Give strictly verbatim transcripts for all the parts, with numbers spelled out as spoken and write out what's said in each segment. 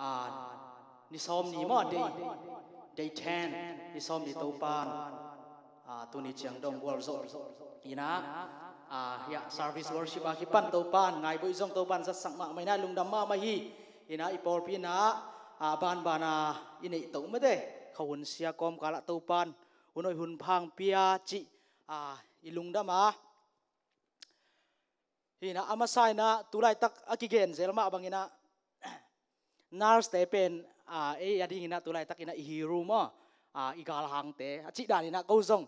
a, ni sawm ni maw, day, day ten, ni sawm ni Topan, a, tuni ciang dong gualzawh ina, a, hiah service worship a kipan Topan ngaibuih zong Topan zatsak mahmah ina, lungdam mahmah hi. Ina i pawlpi ina, a, banbana i neih toh mate, khuahun sia kawmkalah Topan hun hoih hun pha hong pia cih, a, i lungdam a. Hi ina, a masa ina, tulaitak a kigen zel mah bang ina, nurse te pen, a, ei a ding ina tulaitak ina i hero maw, a, i galhangte a cih dan ina ko zong,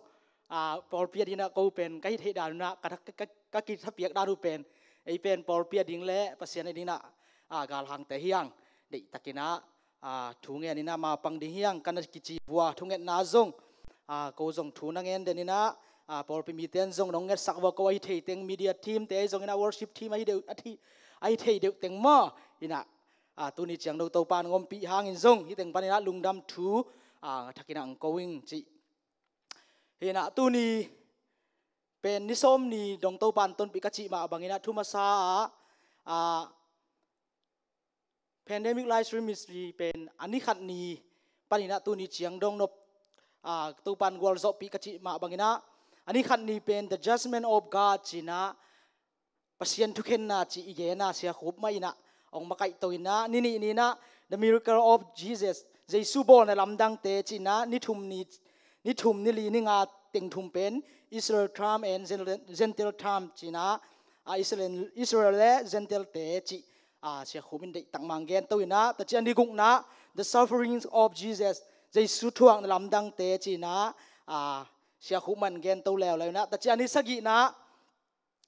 a, pawlpi a ding ina ko pen ka hi theih dan ina, ka, ka, ka, ka kithapiak dan uh pen, ei pen pawlpi a ding le Pasian a ding ina, a, galhangte hi hang. Deihtak ina, a, thu ngen ina mapang ding hi hang, ka na kici vua thungetna zong, a, ko zong thu na ngen den ina, a, pawlpi mite in zong nong ngetsak vua, ko a hi thei teng, media team te zong ina, worship team a hi deuh, a thi, a hi thei deuh teng maw ina, a, tuni ciang dong Topan ngompih hangin zong hi teng pan ina lungdam thu, a, thak ina ang ko ing cih. Hi ina tuni pen ni sawm ni dong Topan tonpih ka cih mah bang ina thu masa a, a, Pandemic Live Stream Ministry pen a ni khat ni pan ina tuni ciang dong nop, a, Topan gualzawhpih ka cih mah bang ina, a ni khat ni pen The Judgment of God ci ina, Pasian thukhenna cih i gen a, Sia Khup mah ina ong makaihto ina, ni nih ni ina The Miracle of Jesus, Jesu bawlna lamdangte ci ina, ni thum ni, ni thum, ni li, ni nga teng thum pen Israel term and Gen-, Gentile term ci ina, a, Israel, Israel le Gentile te cih, a, Sia Khup in deihtak mah hong gento ina, ta ciang ni gukna The Sufferings of Jesus, Jesu thuakna lamdangte ci ina, a, Sia Khup mah in gento leuleu ina, ta ciang ni sagihna,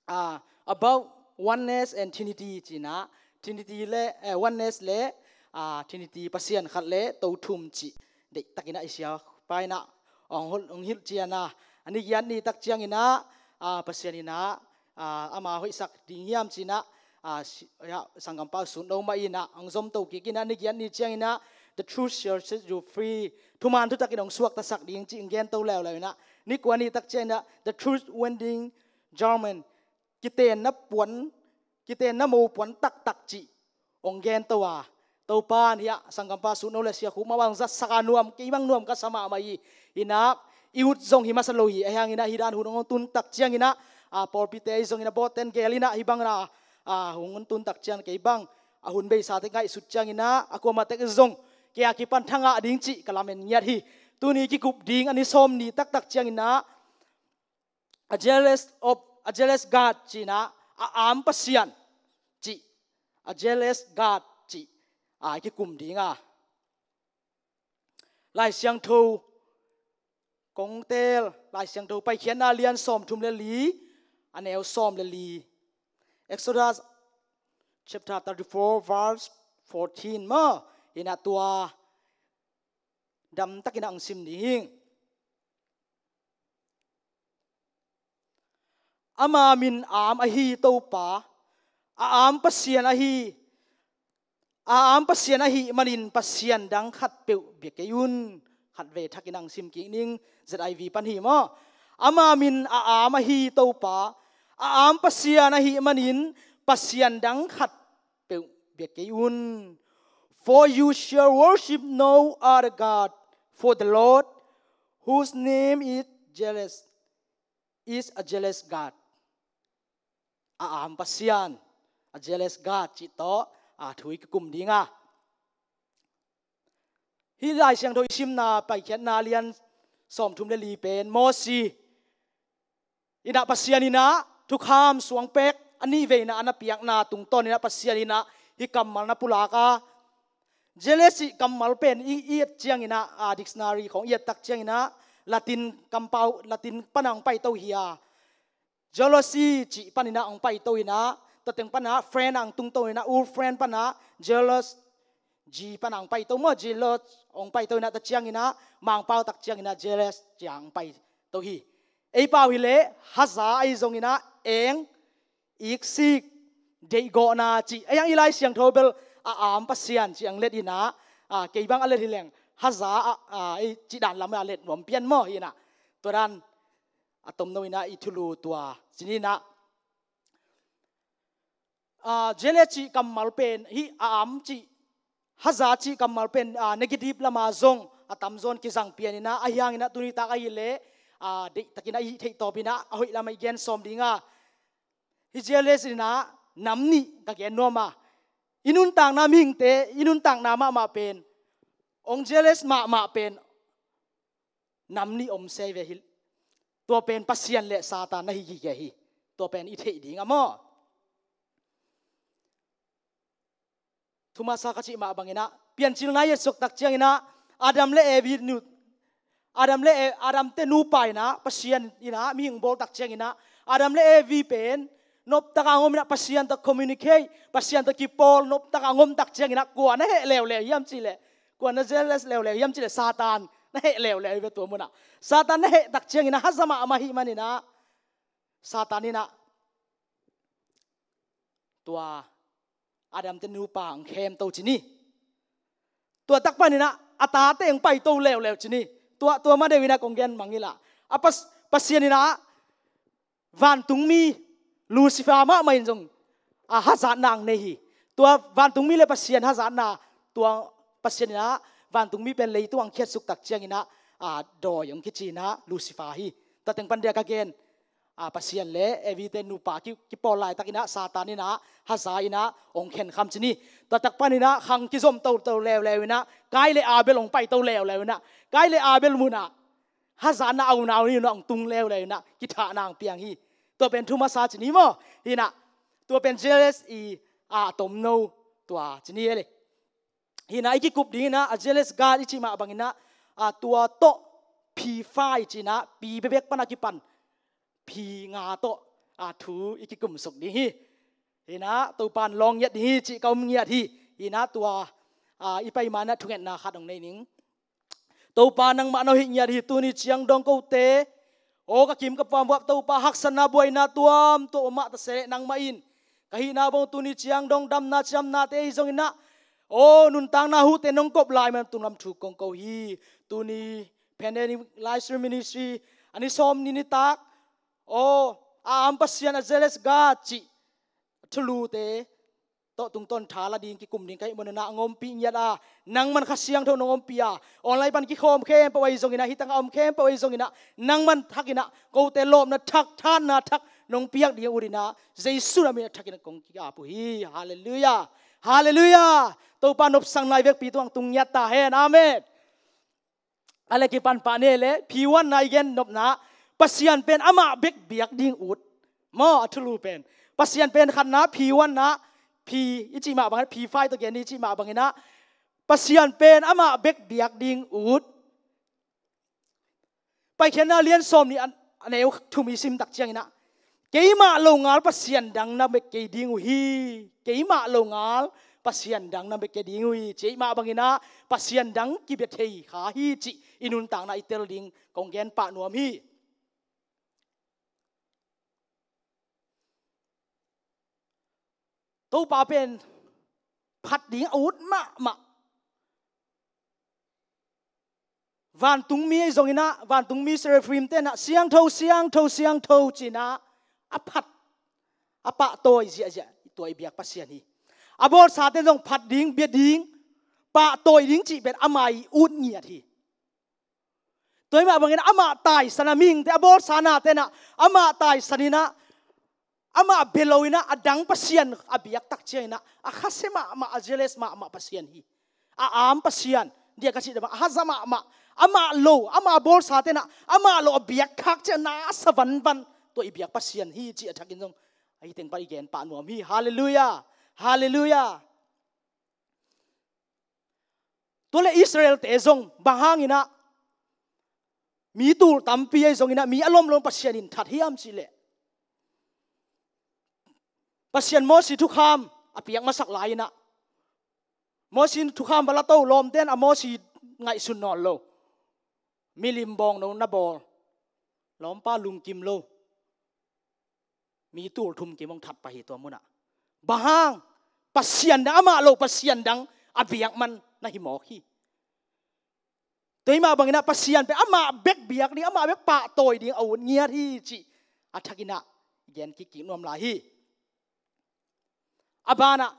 a, about oneness and Trinity ci ina, Trinity le, eh, oneness le, a, Trinity, Pasian khat le To thum cih deihtak ina i Siapa ina ong hol, ong hilh cian a, a ni giat ni tak ciang ina, a, Pasian ina, a, ama hoihsak ding hiam ci ina, a, si-, ya, sanggampa Sut No mah ina ong zomto kik ina, a ni giat ni ciang ina The truth shall set you free, thuman thutak in ong suaktasak ding cih ong gento leuleu ina, ni kua ni tak ciang ina The truth winding German, kitenna puan, kitenna mopuan taktak cih ong gento a, Topan hiah sanggampa Sut No le Sia Khup mah bang zatsak a nuam, kei bang nuam ka sa mahmah hi. Ina i ut zong hi masa lo hi, ahi hang ina hi dan hun ong tun tak ciang ina, a, pawlpite i zong ina bawten gel ina hi bang ina, a, hong tun tak ciang kei bang a hun beisa te ngaihsut ciang ina a kuamah tek zong kei a kipan thangah ding cih ka lamen ngiat hi. Tuni kikup ding a ni sawm ni taktak ciang ina, a jealous of, a jealous God ci ina, a am Pasian cih, a jealous God cih, a, i kikum ding a. Lai Siangtho kong tel, Lai Siangtho Paikhiatna lian sawmthum le li, a neu sawm le li. Exodus chapter thirty-four, verse fourteen maw, ina tua damtak ina ang sim ding hing. Ama min am ahi Topa, a am Pasian ahi, a am Pasian ahih manin pasian dang khat peuh bia kei un. Khat vei thak ina ang sim kik ning, Z I V pan hi maw. Ama min a am ahi Topa, a am Pasian ahih manin pasian dang khat peuh bia kei un. For you shall worship no other God, for the Lord, whose name is jealous, is a jealous God. A am Pasian, a jealous God cih tawh, a, thu i kikum ding a. Hih Lai Siangtho i simna Paikhiatna lian sawmthum le li pen Mosi ina Pasian ina thukham suangpek a nih veina a na piakna tungtawn ina Pasian ina hih kammal na pulak a. Jealousy kammal pen i, i et ciang ina, a, dictionary khong i et tak ciang ina Latin kampau, Latin pana hong paito hi a. Jealousy cih pan ina hong paito ina, tateng pana friend a hong tungto ina, old friend pana jealous, G pana hong paito maw, jealous hong paito ina, ta ciang ina Mangpau tak ciang ina jealous ci a hong paito hi. Ei pau hi leh haza ahi zong ina eng, iksik, deihgawhna cih. Ahi hang i Lai Siangtho bel a am Pasian cih ang let ina, a, kei bang a let hi leng haza a, a, ei cih dan lam a let nuam pian maw hi ina. Tua dan a tomno ina i thulu tua ci ni ina. A, jealous cih kammal pen hih a am cih haza cih kammal pen, ah, negative lama zong a tamzaw in kizang pian inah, ahi hang inah tuni tak ahih leh, ah, deihtakin a i theih tawp inah a hoih lamah i gen sawm ding a. Hih jealous inah nam nih ka gen nuam a. I nuntakna mihingte, i nuntakna mahmah pen, hong jealous mahmah pen nam nih om se ve hi. Tua pen Pasian le Satan na hi gige hi. Tua pen i theih ding a maw. Thumasa ka cih mah bang inah, Piancil na i et suk tak ciang inah, Adam le Evi nu, Adam le E-, Adam te nupa inah, Pasian inah mihing bawl tak ciang inah, Adam le Evi pen noptak a ngom inah, Pasian tawh communicate, Pasian tawh kipawl, noptak a ngom tak ciang inah, kua na heh leuleu hiam cih leh, kua na jealous leuleu hiam cih leh, Satan na heh leuleu hi ve tua munah. Satan na heh tak ciang inah haza mahmah hi man inah, Satan inah tua Adam te nupa hong khemto ci ni. Tua tak pan inah a tate hong paito leuleu ci ni. Tua, tua ma deuh inah kong gen mangngilh a. A Pas-, Pasian inah vantungmi Lucifer mahmah in zong, a, hazatna hong nei hi. Tua vantungmi le Pasian hazatna, tua Pasian inah vantungmi pen leitung hong khiatsuk tak ciang inah, a, dawi hong kici inah Lucifer hi. Tua teng pan dia ka gen, a, Pasian le Evi te nupa ki, kipawl laitak inah Satan inah haza inah hong khenkham ci ni. Tua tak pan inah khang kizom toto leuleu inah, Kain le Abel hong paito leuleu inah, Kain le Abel munah hazatna a unau ni unah hong tung leuleu inah kithahna hong piang hi. Tua pen thumasa ci ni maw. Hi inah tua pen jealous i, a, tomno tua ci ni e le. Hi inah i kikup ding inah, a jealous God i cih mah bang inah, a, tua tawh P five ci inah, P bekbek pan a kipan P nga tawh, a, thu i kikumsuk ding hi. Hi inah Topan lawng ngiat ding hi cih ka om ngiat hi. Hi inah tua, a, i pai ma inah thungetna khat hong nei ning. Topa nangmah na hoih ngiat hi, tuni ciang dong kote, aw ka kim ka pam vuap Topa, haksatna buaina tuamtuam om mah ta se leh nangmah in ka hihna bang tuni ciang dong damna ciamnate ahi zong inah, aw nuntakna huhte nong kop lai man tunglam thu kong ko hi. Tuni pandemic live stream ministry a ni sawm ni nitak, aw a am Pasian, a jealous God cih thulute tawh tungtawn tha la ding kikum ding ka hih manin ah, a ngompih ngiat a, nangman Kha Siangtho nong ompih a, online pan kikhawm khempeuh ahi zongin ah, hih tangah om khempeuh ahi zongin ah, nangman thakin ah kote lawpna thak, thahatna thak nong piak ding a ut in ah, Jesu na min a thakin ah kong ki-ap uh hi. Halleluiah. Halleluiah. Topa nopsakna i vekpi tungah tung ngiat ta hen. Amen. A le kipan pah ni leh, P one na i gen nopna, Pasian pen amah bek biak ding ut. Maw, a thulu pen, Pasian pen khatna, P one na, P i cih mah bangin, P five tawh gen i cih mah bangin ah, Pasian pen amah bek biak ding ut. Paikhiatna lian sawm nih a, a neu thum i sim tak ciangin ah, keimah longal Pasian dang na bek kei ding uh hi. Keimah longal Pasian dang na bek kei ding uh hi. Cih mah bangin ah Pasian dang kibia thei kha hi cih i nuntakna i tel ding kong gen pah nuam hi. Topa pen phat ding a ut mahmah. Vantungmi ahi zongin ah, vantungmi seraphim ten ah, "Siangtho, siangtho, siangtho," ci-in ah, a phat, a pahtawi ziahziah, tua i biak Pasian hi. A bawlsa ten zong phat ding, bia ding, pahtawi ding cih pen amah i ut ngiat hi. Tua hi mah bangin amah taisan a, mihingte a bawlsa na ten ah, amah taisan in ah, amah bia lo in ah, a dang pasian a biak tak ciangin ah, a khasia mahmah, a jealous mahmah Pasian hi. A am pasian, dia ka cih dah bang, a haza mahmah, amah lo, amah bawlsa ten ah, amah lo a biak khak ciang na sa vanvan, tua i biak Pasian hi cih a thakin zong, ahi teng pan i gen pah nuam hi. Halleluiah. Halleluiah. Tua leh Israel-te zong bang hangin ah mi tul tampi ahi zongin ah, mi a lomlom Pasian in that hiam cih leh, Pasian Mosi thukham a piak masak lai-in ah, Mosi thukham va la to, lawmten a Mosi ngaihsun nawn lo, milim bawngno na bawl, lawmpa lungkim lo, mi tul thum kim hong that pah hi tua munah. Bang hang? Pasian dang, amah lo pasian dang a biak man na hi mawk hi. Tua hi mah bangin ah Pasian pen amah bek biak ding, amah bek pahtawi ding a ut ngiat hi cih a thakin ah gen kikkik nuam lai hi. A banah,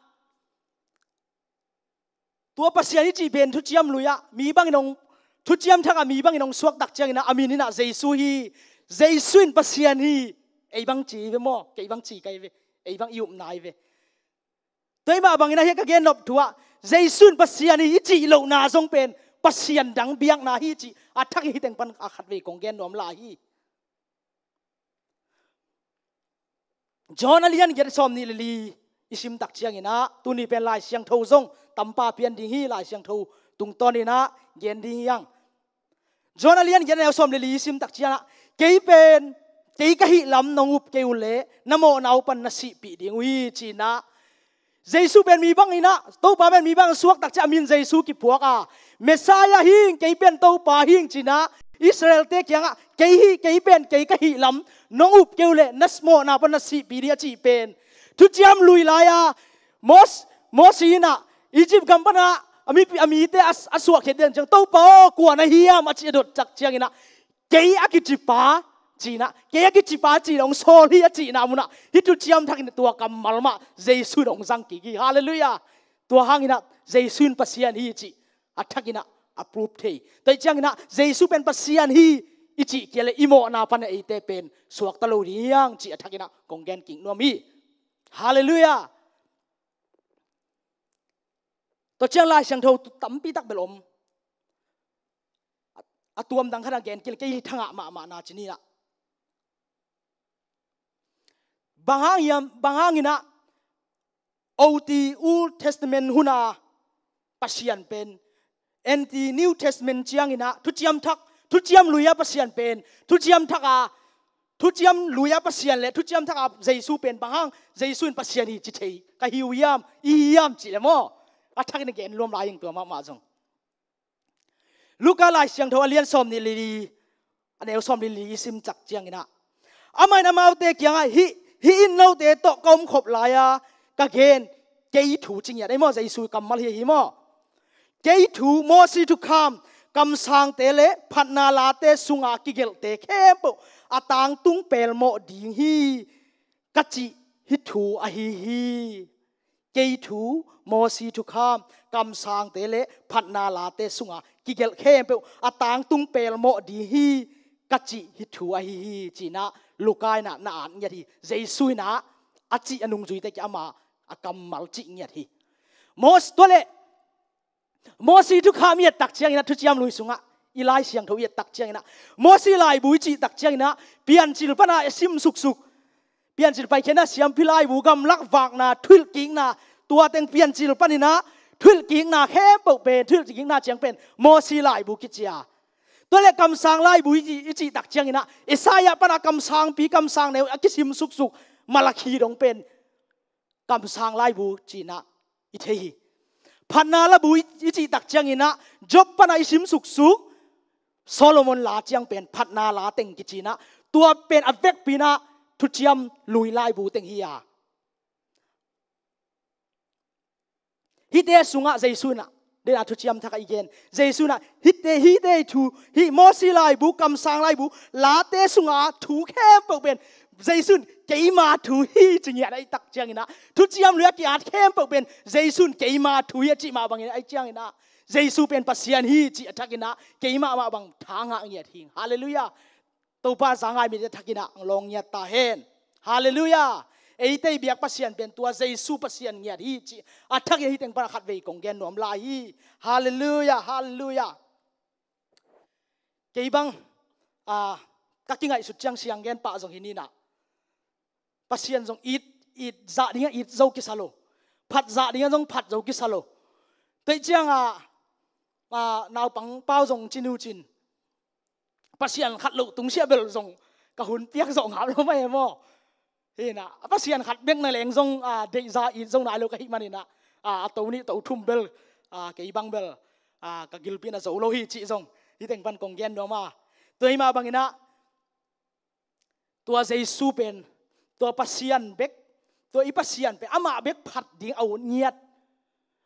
Tua Pasian i cih pen thuciam lui-ah mi bangin hong, thuciam thakah mi bangin hong suaktak ciangin ah a min in ah Jesu hi, Jesu in Pasian hi, ei bang ci hi ve maw, kei bang ci ka hi ve, ei bang i upna hi ve. Tua hi mah bangin ah hiah ka gennop thu-ah Jesu in Pasian hi i cih lohna zong pen Pasian dang biakna hi cih a thakin hih teng pan a khatvei kong gen nuam lai hi. John a lian giat sawm nih le li i simtak ciangin ah tuni pen Lai Siangtho zong tampa pian ding hi, Lai Siangtho tungtawnin ah gen ding hi hang. John a lian giat a neu sawm le li i simtak ciangin ah kei pen, kei ka hih lam nong up kei uh leh na mawhna uh pan na sihpih ding uh hi ci-in ah Jesu pen mi bangin ah, Topa pen mi bangin suaktak ciang a min Jesu kipuak a, Messiah hi ing, kei pen Topa hi ing ci-in ah Israelte kiangah kei hi, kei pen kei ka hih lam nong up kei uh leh na mawhna pan na sihpih ding a cih pen thuciam lui lai-a Mos-, Mosi in ah Egypt gam panah a mi, a mite a, a suahkhiat den ciang Topa aw kua na hiam a cih a dottak ciangin ah kei a kicipa ci-in ah, kei a kicipa ci-in ah hong sawl hi a cihna munah hih thuciam thakin tua kammal mah Jesu in hong zang kik hi. Halleluiah. Tua hangin ah Jesu in Pasian hi cih a thakin ah a proof thei. Tua hi ciangin ah Jesu pen Pasian hi i cih kei leh i mawhna pan eite pen suakta lo ding hi hang cih a thakin ah kong gen kik nuam hi. Halleluiah. Tua ciang Lai Siangtho tampi tak bel om. A tuam dang khat a gen kei leh kei hi thangah mahmah na ci ni ah. Bang hang hiam, bang hangin ah oti Old Testament hun a Pasian pen enti New Testament ciangin ah thuciam thak, thuciam lui-a Pasian pen thuciam thak a, thuciam lui-a Pasian le thuciam thak a Jesu pen bang hang Jesu in Pasian hi ci thei ka hi uh hiam, i hi hiam cih leh maw, a thakin a gen nuam lai ing tua mahmah zong. Luka Lai Siangtho a lian sawm nih le li, a neu sawm le li i simtak ciangin ah amah in amaute kiangah hih, hih in note tawh ka omkhop lai-a ka gen kei thu ci ngiat ei maw, Jesu kammal hi, hi maw. Kei thu, Mosi thukham, kamsangte le phatna late sunga kigelhte khempeuh a tangtung pelmawh ding hi ka cih hih thu ahi hi. Kei thu, Mosi thukham, kamsangte le phatna late sunga kigelh khempeuh a tangtung pelmawh ding hi ka cih hih thu ahi hi ci-in ah Luka in ah na at ngiat hi. Jesu in ah a cih a nungzuite kiang ama a kammal cih ngiat hi. Mos-, tua leh Mosi thukham i ettak ciangin ah thuciam lui sungah i Lai Siangtho i ettak ciangin ah Mosi laibu i cihtak ciangin ah Piancil panah i sim suksuk. Piancil Paikhiatna, Siampi laibu, gamlak vakna, thuhilhkikna, tua teng Piancil panin ah thuhilhkikna khempeuh pen, thuhilhkikna ciang pen Mosi laibu kici a. Tua leh kamsang laibu i, i cihtak ciangin ah Isaiah panah kamsangpi, kamsang neu a kisim suksuk Malakhi dong pen kamsang laibu ci-in ah i thei hi. Phatna laibu i, i cihtak ciangin ah Job panah i sim suksuk Solomon la ciang pen phatna la teng kici-in ah tua pen a vekpi-in ah thuciam lui laibu teng hi a. Hihte sungah Jesu in ah, den a thuciam thak ah i gen, Jesu in ah hihte, hihte thu, hih Mosi laibu, kamsang laibu, late sungah thu khempeuh pen Jesu in keima thu hi ci ngiat ahih tak ciangin ah, thuciam lui a ki-at khempeuh pen Jesu in keima thu hi a cih mah bangin ahih ciangin ah, Jesu pen Pasian hi cih a thakin ah keimah mah bang tha ngah ngiat hi. Halleluiah. Topa za ngai mite thakin ah hong lawng ngiat ta hen. Halleluiah. Eite i biak Pasian pen tua Jesu Pasian ngiat hi cih a thakin hih teng pan a khatvei kong gen nuam lai hi. Halleluiah, halleluiah. Kei bang, ah, ka kingaihsut ciang siang gen pah zong hi ni ah, Pasian zong it, it zah dingah it zo kisa lo. Phat zah dingah zong phat zo kisa lo. Tua ciangah, ah, naupang pau zong cin uh cin, Pasian khat lo tungsiah bel zong ka hun piak zawh ngap lo mah e maw. Hi nah, a Pasian khat bek na leng zong, ah, deihza it zo nai lo ka hih manin ah, ah, a to nih to thum bel, ah, kei bang bel, ah, ka gilpi na zo lo hi cih zong hih teng pan kong gen nuam a. Tua hi mah bangin ah, tua Jesu pen, tua Pasian bek, tua i Pasian pen amah bek phat ding a ut ngiat.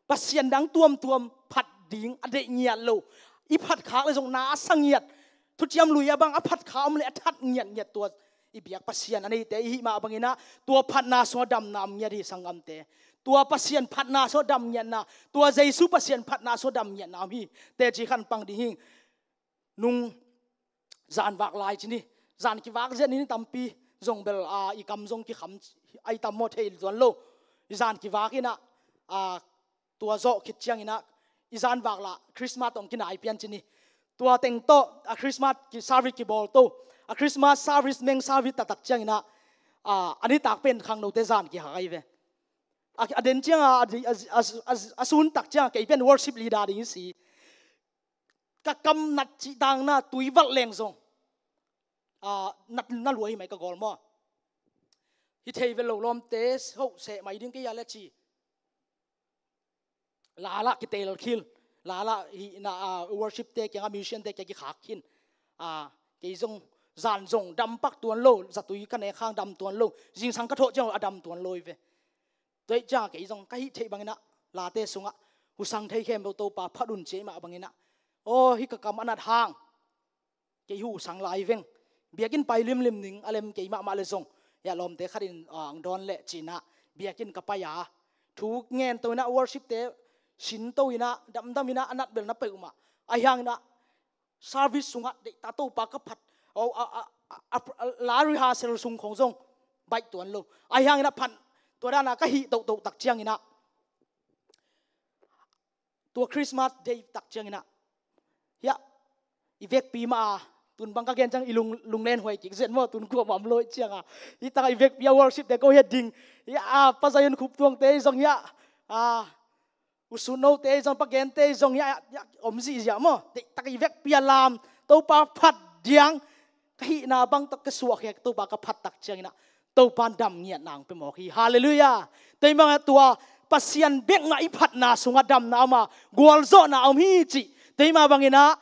Pasian dang tuamtuam phat ding a deih ngiat lo. I phat khak le zong na a sa ngiat. Thuciam lui a bang a phat kha om le a that ngiatngiat tua i biak Pasian a neite i hih mah bangin ah tua phatna sungah damna om ngiat hi sanggamte. Tua Pasian phatna sung a dam ngiatna, tua Jesu Pasian phatna sung a dam ngiatna om hi. Teci khat pang ding hi. Nung zan vak lai ci ni, zan kivak zia ni, tampi zong bel, a, i kam zong kikham, a, i tam maw thei tuan lo. I zan kivak in ah, a, tua zawh khit ciangin ah, i zan vak lah Christmas tawh kinai pian ci ni. Tua teng tawh a Christmas ki service kibawl to, a Christmas service meng service taktak ciangin ah, a, a nitak pen khangnote zan kihak ahi ve. A, a den ciang a, a, a, a, a, a sun tak ciang a kei pen worship leader ding i si. Ka kam nat cih tangna tui valh leng zong, a, nat na lua hi mai ka gawl maw. Hi thei ve lo lawmte, hoh seh mai ding kei a le ci. Lala kitel khil. Lala hi na, a, worship te kiang a musician te kiang kikhak khin. A, kei zong zan zong dam pak tuan lo, zatui ka nek hang dam tuan lo. Zingsang ka thawh ciang a dam tuan lo hi ve. Tua hi ciang kei zong ka hih theih bangin ah, late sungah husang thei khempeuh Topa phat un ci mah bangin ah, aw, hih ka kam a nat hang kei husang lai veng. Biakinn pai limlim ning a lem kei mahmah le zong, ya lawmte khat in, ah, ang dawn leh ci-in ah biakinn ka pai a, thu ngen to in ah, worship te sin to in ah, damdam in ah, a nat bel na peuhmah. Ahi hangin ah service sungah deihtak Topa ka phat. Aw, a, a, a, a, la rehearsal sung khong zong baih tuan lo. Ahi hangin ah phat, tua dan a ka hih tohtoh tak ciangin ah, tua Christmas day tak ciangin ah, hiah, i vekpi mah a, tun bang ka gen ciang i lung, lunglen huai kik zen maw, tun kua mam lo i ciang a. Hi tak a i vekpi a worship te ko hiah ding. Hiah, a, Pa Zion Khup Tuangte zong hiah, a, U Sun Note zong, Pa Gente zong hiah, hiah, om zihziah maw. Deihtak i vekpi a lam, Topa phat diang. Ka hihna bang tawh ka suahkhia, Topa ka phat tak ciangin ah, Topa in dam ngiatna hong pia mawk hi. Halleluiah. Tua hi mah tua Pasian bek mah i phatna sungah damna om a, gualzawhna om hi cih. Tua hi mah bangin ah,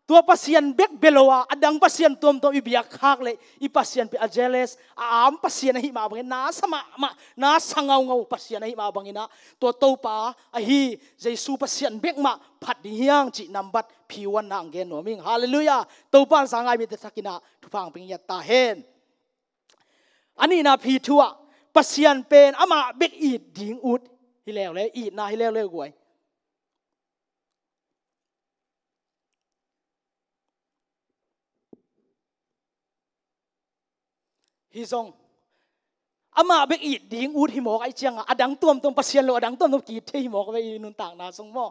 tua Pasian bek bia lo a, a dang pasian tuamtuam i biak khak leh, i Pasian pen a jealous, a am pasian ahih mah bangin, na sa mahmah, na sa ngaungau Pasian ahih mah bangin ah, tua Topa ahi Jesu Pasian bek mah phat ding hi hang cih nambat phuanna hong gen nuam ing. Halleluiah. Topa in sa ngai mite thakin ah thupha hong pia ngiat ta hen. A nihna phuan thu ah, Pasian pen amah bek it ding ut hi leuleu, itna hi leuleu guai. Hi zong, amah bek it ding ut hi mawk ahih ciangin, a dang tuamtuam Pasian lo, a dang tuamtuam ki-it thei hi mawk ve i nuntakna sung maw.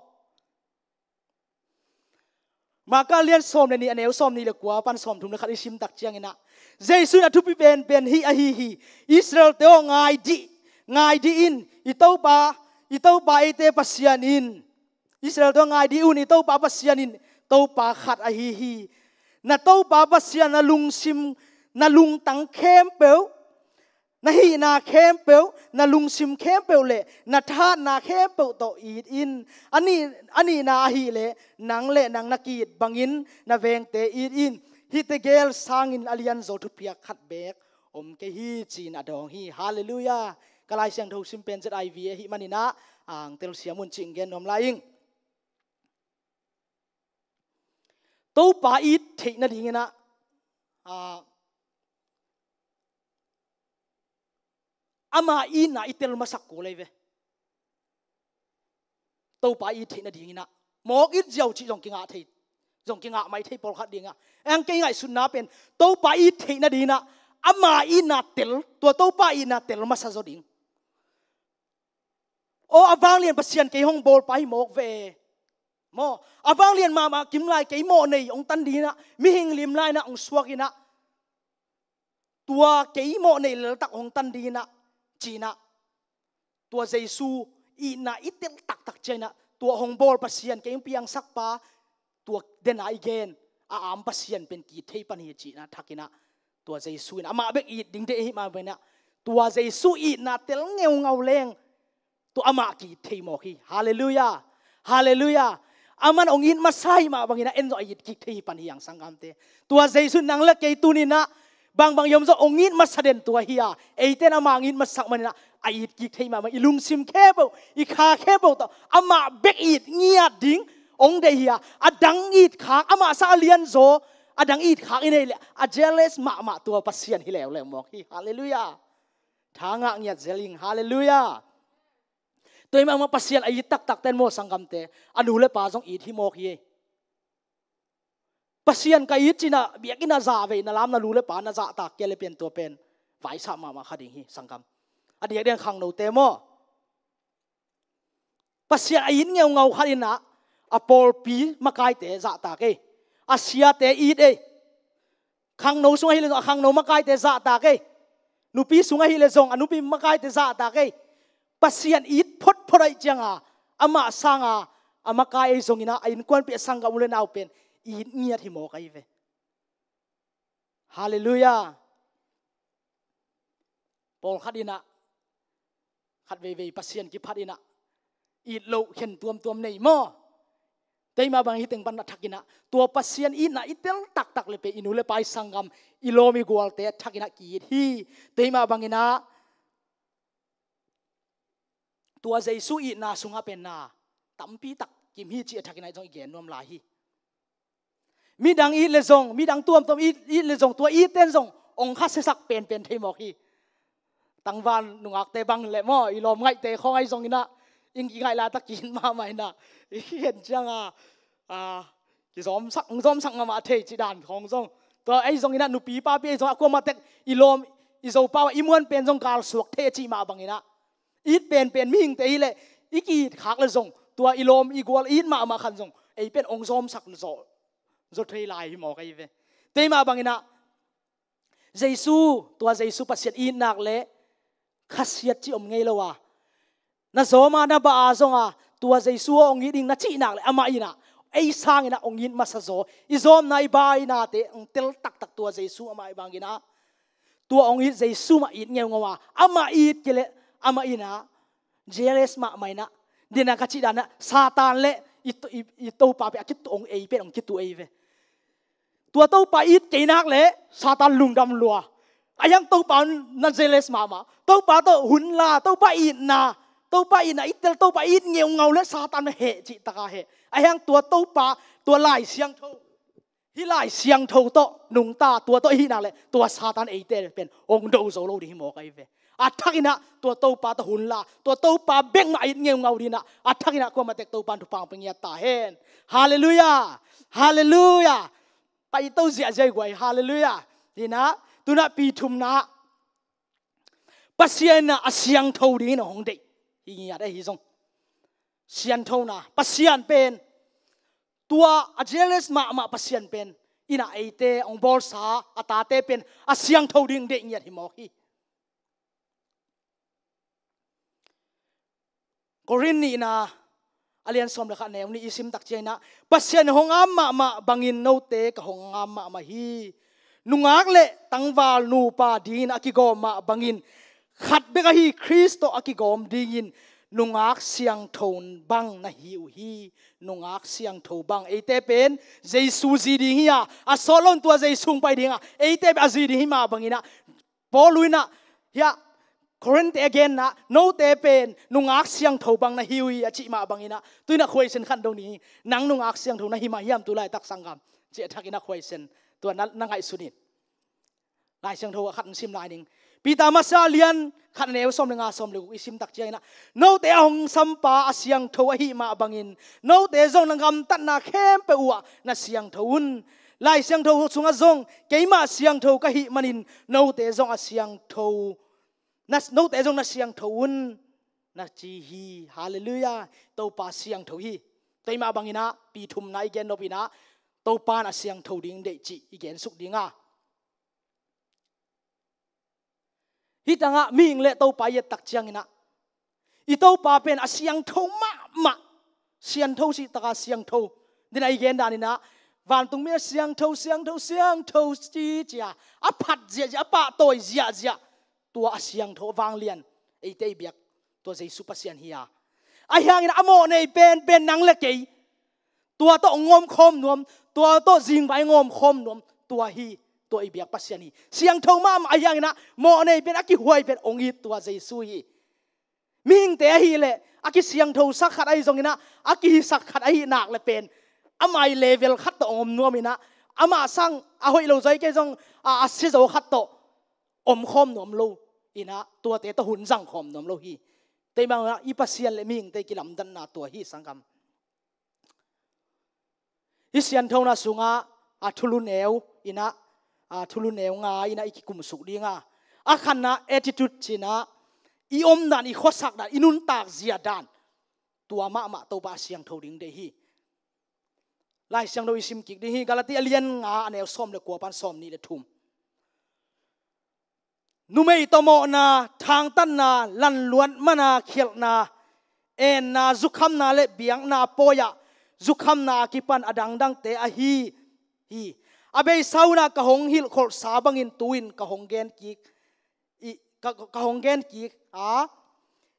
Marka lian sawm le nih, a neu sawmnih le kua pan sawmthum le khat i sim tak ciangin ah, Jesu in a thupi penpen hih ahi hi. Israel-te aw, ngai dih, ngai dih in, i Topa, i Topa eite Pasian in, Israel-te aw, ngai dih un, i Topa Pasian in Topa khat ahi hi. Na Topa Pasian na lungsim, na lungtang khempeuh, na hihna khempeuh, na lungsim khempeuh le na thahatna khempeuh tawh it in. A nih, a nihna ahih leh, nang le nang na ki-it bangin na vengte it in. Hihte gel sangin a lianzaw thupiak khat beek om kei hi, ci-in a dawng hi. Halleluiah. Ka Lai Siangtho sim pen Z I V ahih manin ah, ang telsiam un cih gen nuam lai ing. Topa it theih nadingin ah, ah, ama itna i tel masak kul ei ve. Topa it theih nadingin ah, mawk it ziau cih zong kingah thei, zong kingah mai thei pawlkhat ding a. Eng kei ngaihsutna pen, Topa it theih nadingin ah, ama itna tel, tua Topa itna tel masa zaw ding. Aw, a vanglian Pasian kei hong bawlpa hi mawk ve. Maw, a vanglian mahmah kim lai kei mawh nei hong tan dingin ah, mihing lim lai-in ah hong suak in ah, tua kei mawh nei leltak hong tan dingin ah, ci-in ah, tua Jesu itna i tel taktak ciangin ah, tua hong bawl Pasian kei hong piangsakpa, tua den a i gen, a am Pasian pen ki-it thei pan hi, ci-in ah thakin ah, tua Jesu in amah bek it ding deih ahih mah bangin ah, tua Jesu itna tel ngeungau leng, tua amah ki-it thei mawk hi. Halleluiah. Halleluiah. Aman hong it masa ahih mah bangin ah, en zong a it kik thei hi pan hi hang, sanggamte. Tua Jesu in nang le kei tuni-in ah, bangbang i om zong hong it masa den tua hi a, eite in amah hong it masak manin ah, a it kik thei mah bangin, i lungsim khempeuh, i kha khempeuh tawh amah bek it ngiat ding hong deih hi a, a dang it khak, amah sang a lianzaw, a dang it khak i neih leh, a jealous mahmah tua Pasian hi leuleu mawk hi. Halleluiah. Tha ngah ngiat zel ing. Halleluiah. Tua hi mah bang Pasian a it taktak ten maw sanggamte, a nu le pa zong it hi mawk hi. Pasian ka it ci-in ah biakinn ah zahveina lam na nu le pa na zahtak kei le pen tua pen vaisah mahmah kha ding hi sanggam. A diakdiak khangnote maw, Pasian a it ngeungau khat in ah a pawlpi makaite zahtak ei. A siate it ei. Khangno sung ahih leh zong a khangno makaite zahtak ei. Nupi sung ahih leh zong a nupi makaite zahtak ei. Pasian it photphot ahih ciangin amah sangin a makai ei zongin ah a innkuanpih a sanggam u le nau pen it ngiat hi mawk ahi ve. Halleluiah. Pawlkhat in ah khat veivei Pasian kiphat in ah it loh khen tuamtuam nei maw? Tua hi mah bangin hih teng pan a thak in ah tua Pasian itna i tel taktak le pen i nu le pa i sanggam i lawm i gualte a thak in ah ki-it hi. Tua hi mah bangin ah tua Jesu itna sungah pen na tampi tak kim hi cih a thak in ah zong i gen nuam lai hi. Midang it le zong, midang tuamtuam it, it le zong, tua it ten zong ong khasiasak penpen thei mawk hi. Tangval nungakte bang le maw, i lawm ngaihte khawng ahi zongin ah, i ngaih laitak ki-it mahmah in ah, i khen ciangin ah, kizawmsak, ong zawmsak mahmah thei cih dan khawng zong. Tua ahi zongin ah nupi papi ahi zongin ah kuamah tek i lawm, i Zopau ah i muan pen zong galsuak thei a cih mah bangin ah it penpen mihingte hi leh i ki-it khak le zong tua i lawm i gual it mahmah khan zong ei pen ong zawmsak zaw, zaw thei lai hi mawk ahi ve. Tua hi mah bangin ah Jesu, tua Jesu Pasian it nak le khasiat cih om ngei lo a, na zawm a na bah a zong a tua Jesu ong it ding na cih nak le amah in ah ei sangin ah ong it masa zaw. I zawmna i bainate ong tel taktak tua Jesu amah i bangin ah tua ong it Jesu mah it ngeungau a, amah it kei leh amah in ah jealous mahmah in ah, dena ka cih dan ah Satan le i, i, i Topa pen a kitu ong ei pen ong kitu ei ve. Tua Topa it kei nak le Satan lungdam lua. Ahi hang Topa na jealous mahmah. Topa tawh hun la, Topa itna, Topa itna i tel, Topa it ngeungau le Satan heh cih taka heh. Ahi hang tua Topa, tua Lai Siangtho, hih Lai Siangtho tawh nungta, tua tawh i hih nak le tua Satan eite pen ong do zo lo ding hi mawk ahi ve. A thak in ah tua Topa tawh hun la, tua Topa bek mah it ngeungau ding in ah, a thak in ah kuamah tek Topa in thupha pia ngiat ta hen. Halleluiah. Halleluiah. Paito ziahziah i guai. Halleluiah. Hi in ah, tu-in ah pi thumna, Pasian in ah a siangtho dingin a hong deih hi ngiat ahi zong. Sianthona, Pasian pen tua a jealous mahmah Pasian pen in ah eite ong bawlsa a tate pen a siangtho ding deih ngiat hi mawk hi. Korin nihna a lian sawm le khat neu nih i sim tak ciangin ah, Pasian hong am mahmah bangin note ka hong am mahmah hi. Nungak le tangval nupa dingin a kigawm mah bangin khat bek ahi Khrist tawh a kigawm dingin nungak siangtho bang na hi uh hi. Nungak siangtho bang, eite pen Jesu zi ding hi a, a sawt lo in tua Jesu hong pai ding a, eite pen a zi ding hi mah bangin ah Paul in ah hiah Korin te a genna, note pen nungak siangtho bang na hi uh hi a cih mah bangin ah, tu-in ah khuaisen khat dong ni, nang nungak siangtho na hi mah hiam tu laitak sanggam, cih a thak in ah khuaisen tua na, na ngaihsun in. Lai Siangtho a khat sim lai ning. Peter masa lian khat neu sawm le nga, sawm le guk i sim tak ciangin ah, note a hong sampa a siangtho ahih mah bangin note zong na gamtatna khempeuh uh ah na siangtho un. Lai Siangtho sungah zong, keimah siangtho ka hih manin note zong a siangtho, na, note zong na siangtho un, na ci hi. Halleluiah. Topa siangtho hi. Tua hi mah bangin ah pi thumna i gen nop in ah, Topa in a siangtho ding deih cih i gensuk ding a, hih tangah mihing le Topa i et tak ciangin ah, i Topa pen a siangtho mahmah. Siangtho cih taka siangtho. Dena i gen dan in ah, vantungmi a siangtho, siangtho, siangtho ci, ci a, a phat ziahziah, a pahtawi ziahziah, tua a siangtho a vanglian, eite i biak tua Jesu Pasian hi a. Ahi hangin a mawhnei penpen nang le kei tua tawh ngawm khawm nuam, tua tawh zingvai ngawm khawm nuam, tua hi, tua i biak Pasian hi. Siangtho mahmah ahi hangin ah mawhnei pen, a kihuai pen ong it tua Jesu hi. Mihingte ahih leh a kisiangthosak khat ahi zongin ah, a kihisak khat ahih nak le pen, a mai level khat tawh ong om nuam in ah, amah sang a hoih lo zai kei zong a, a sia zo khat tawh om khawm nuam lo in ah, tuate tawh hun zang khawm nuam lo hi. Teimang i Pasian le mihingte kilamdanna tua hi sanggam. Hih sianthona sungah a thulu neu inah, a thulu neu nga inah i kikumsuk dinga, a khatna attitude cinah i omdan, i khuasakdan, i nuntak ziadan, tua mahmah Topa a siangtho ding deih hi. Lai Siangtho i sim kik ding hi. Galati a lian nga a neu sawm le kua pan sawm nih le thum. Numei tawh mawhna, thangtatna, lanluat mana, khialhna, enna, zukhamna le biakna pawi-ah zukhamna a kipan a dangdangte ahi hi. A beisa hunah ka hong hilhkholhsa bangin tu-in ka hong gen kik, i, ka, ka hong gen kik a,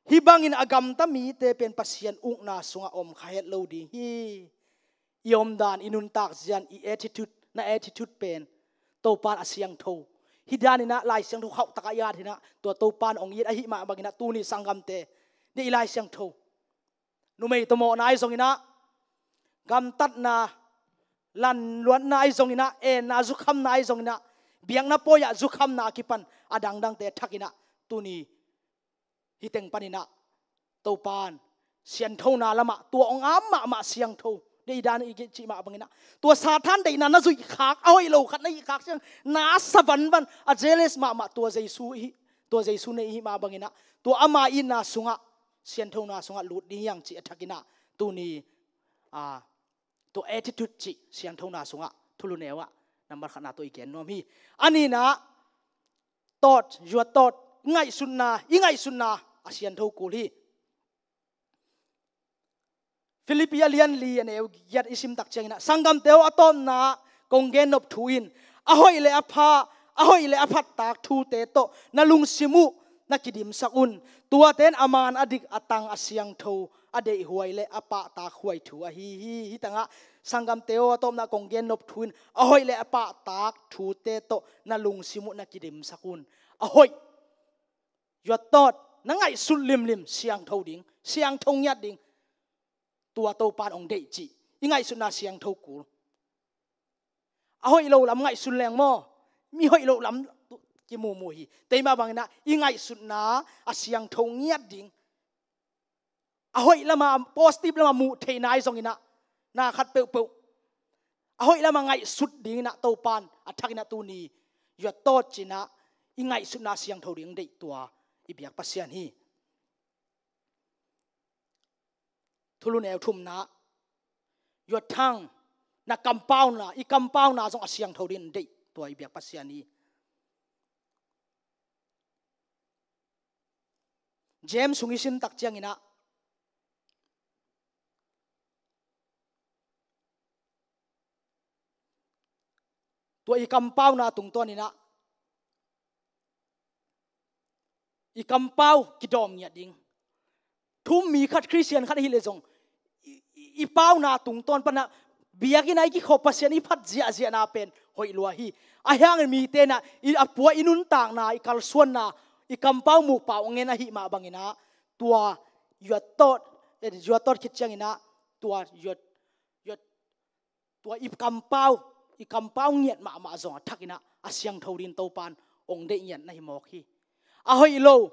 hih bangin a gamta mite pen Pasian ukna sungah om kha het lo ding hi. I omdan, i nuntak zian, i attitude, na attitude pen Topan a siangtho. Hih daninah Lai Siangtho khauh takah i at hinah tua Topan hong it ahih mah banginah tuni sanggamte, ni i Lai Siangtho, numei tawh mawhna ahi zonginah, gamtatna, lanluatna ahi zonginah, enna, zukhamna ahi zonginah, biakna pawi-ah zukhamna a kipan a dangdangte thakinah tuni hih teng paninah Topan sianthona lamah tua hong am mahmah siangtho, dei dan i cih mah banginah, tua Satan deihna na zuih khak, a hoih lo khat na hih khak ciang na sa vanvan, a jealous mahmah tua Jesu i hih, tua Jesu na i hih mah banginah tua ama itna sungah, sianthona sungah lut ding hiang cih a thakinah tuni, a, tua attitude cih sianthona sungah thulu neu-ah nambat khatna tua i gen nuam hi. A nihna, thought, your thought, i ngaihsutna, i ngaihsutna a siangtho kul hi. Philippi a lian li a neu giat i sim tak cianginah, sanggamte aw, a tawpna kong gen nop thu in, a hoih le a pha, a hoih le a phattak thute tawh na lungsim uh na kidimsak un. Tuate in a man a dik, a tang, a siangtho, a deihhuai le a pahtak huai thu ahi hi. Hih tangah, sanggamte aw, a tawpna kong gen nop thu in, a hoih le a pahtak thute tawh na lungsim uh na kidimsak un. A hoih, your thought, na ngaihsut limlim siangtho ding, siangtho ngiat ding. Tua Topan hong deih cih, i ngaihsutna siangtho kul. A hoih lo lam ngaihsun leng maw, mi hoih lo lam kimumu hi. Teimah banginah i ngaihsutna a siangtho ngiat ding. A hoih lama, positive lama muh theihna ahi zonginah, na khat peuhpeuh a hoih lama ngaihsut dinginah Topan a thakinah tuni, your thought cinah i ngaihsutna siangtho ding deih tua i biak Pasian hi. Thulu neu thumna, your tongue, na kampauna, i kampauna zong a siangtho ding deih tua i biak Pasian hi. James sung i sim tak cianginah, tua i kampauna tungtawninah, i kampau kidawm ngiat ding. Thu-um mi khat, Khristian khat ahih leh zong, i, i, i pauna tungtawn panah biakinn ah i kikhop, Pasian i phat ziahziahna pen hoih lua hi. Ahi hangin mite inah i, a pua i nuntakna, i kalsuanna, i kampau muhpau a ngen ahih mah banginah, tua your thought, eh, your thought khit cianginah, tua your, your tua i kampau, i kampau ngiat mahmah zong a thakinah a siangtho ding Topan hong deih ngiat na hi mawk hi. A hoih lo,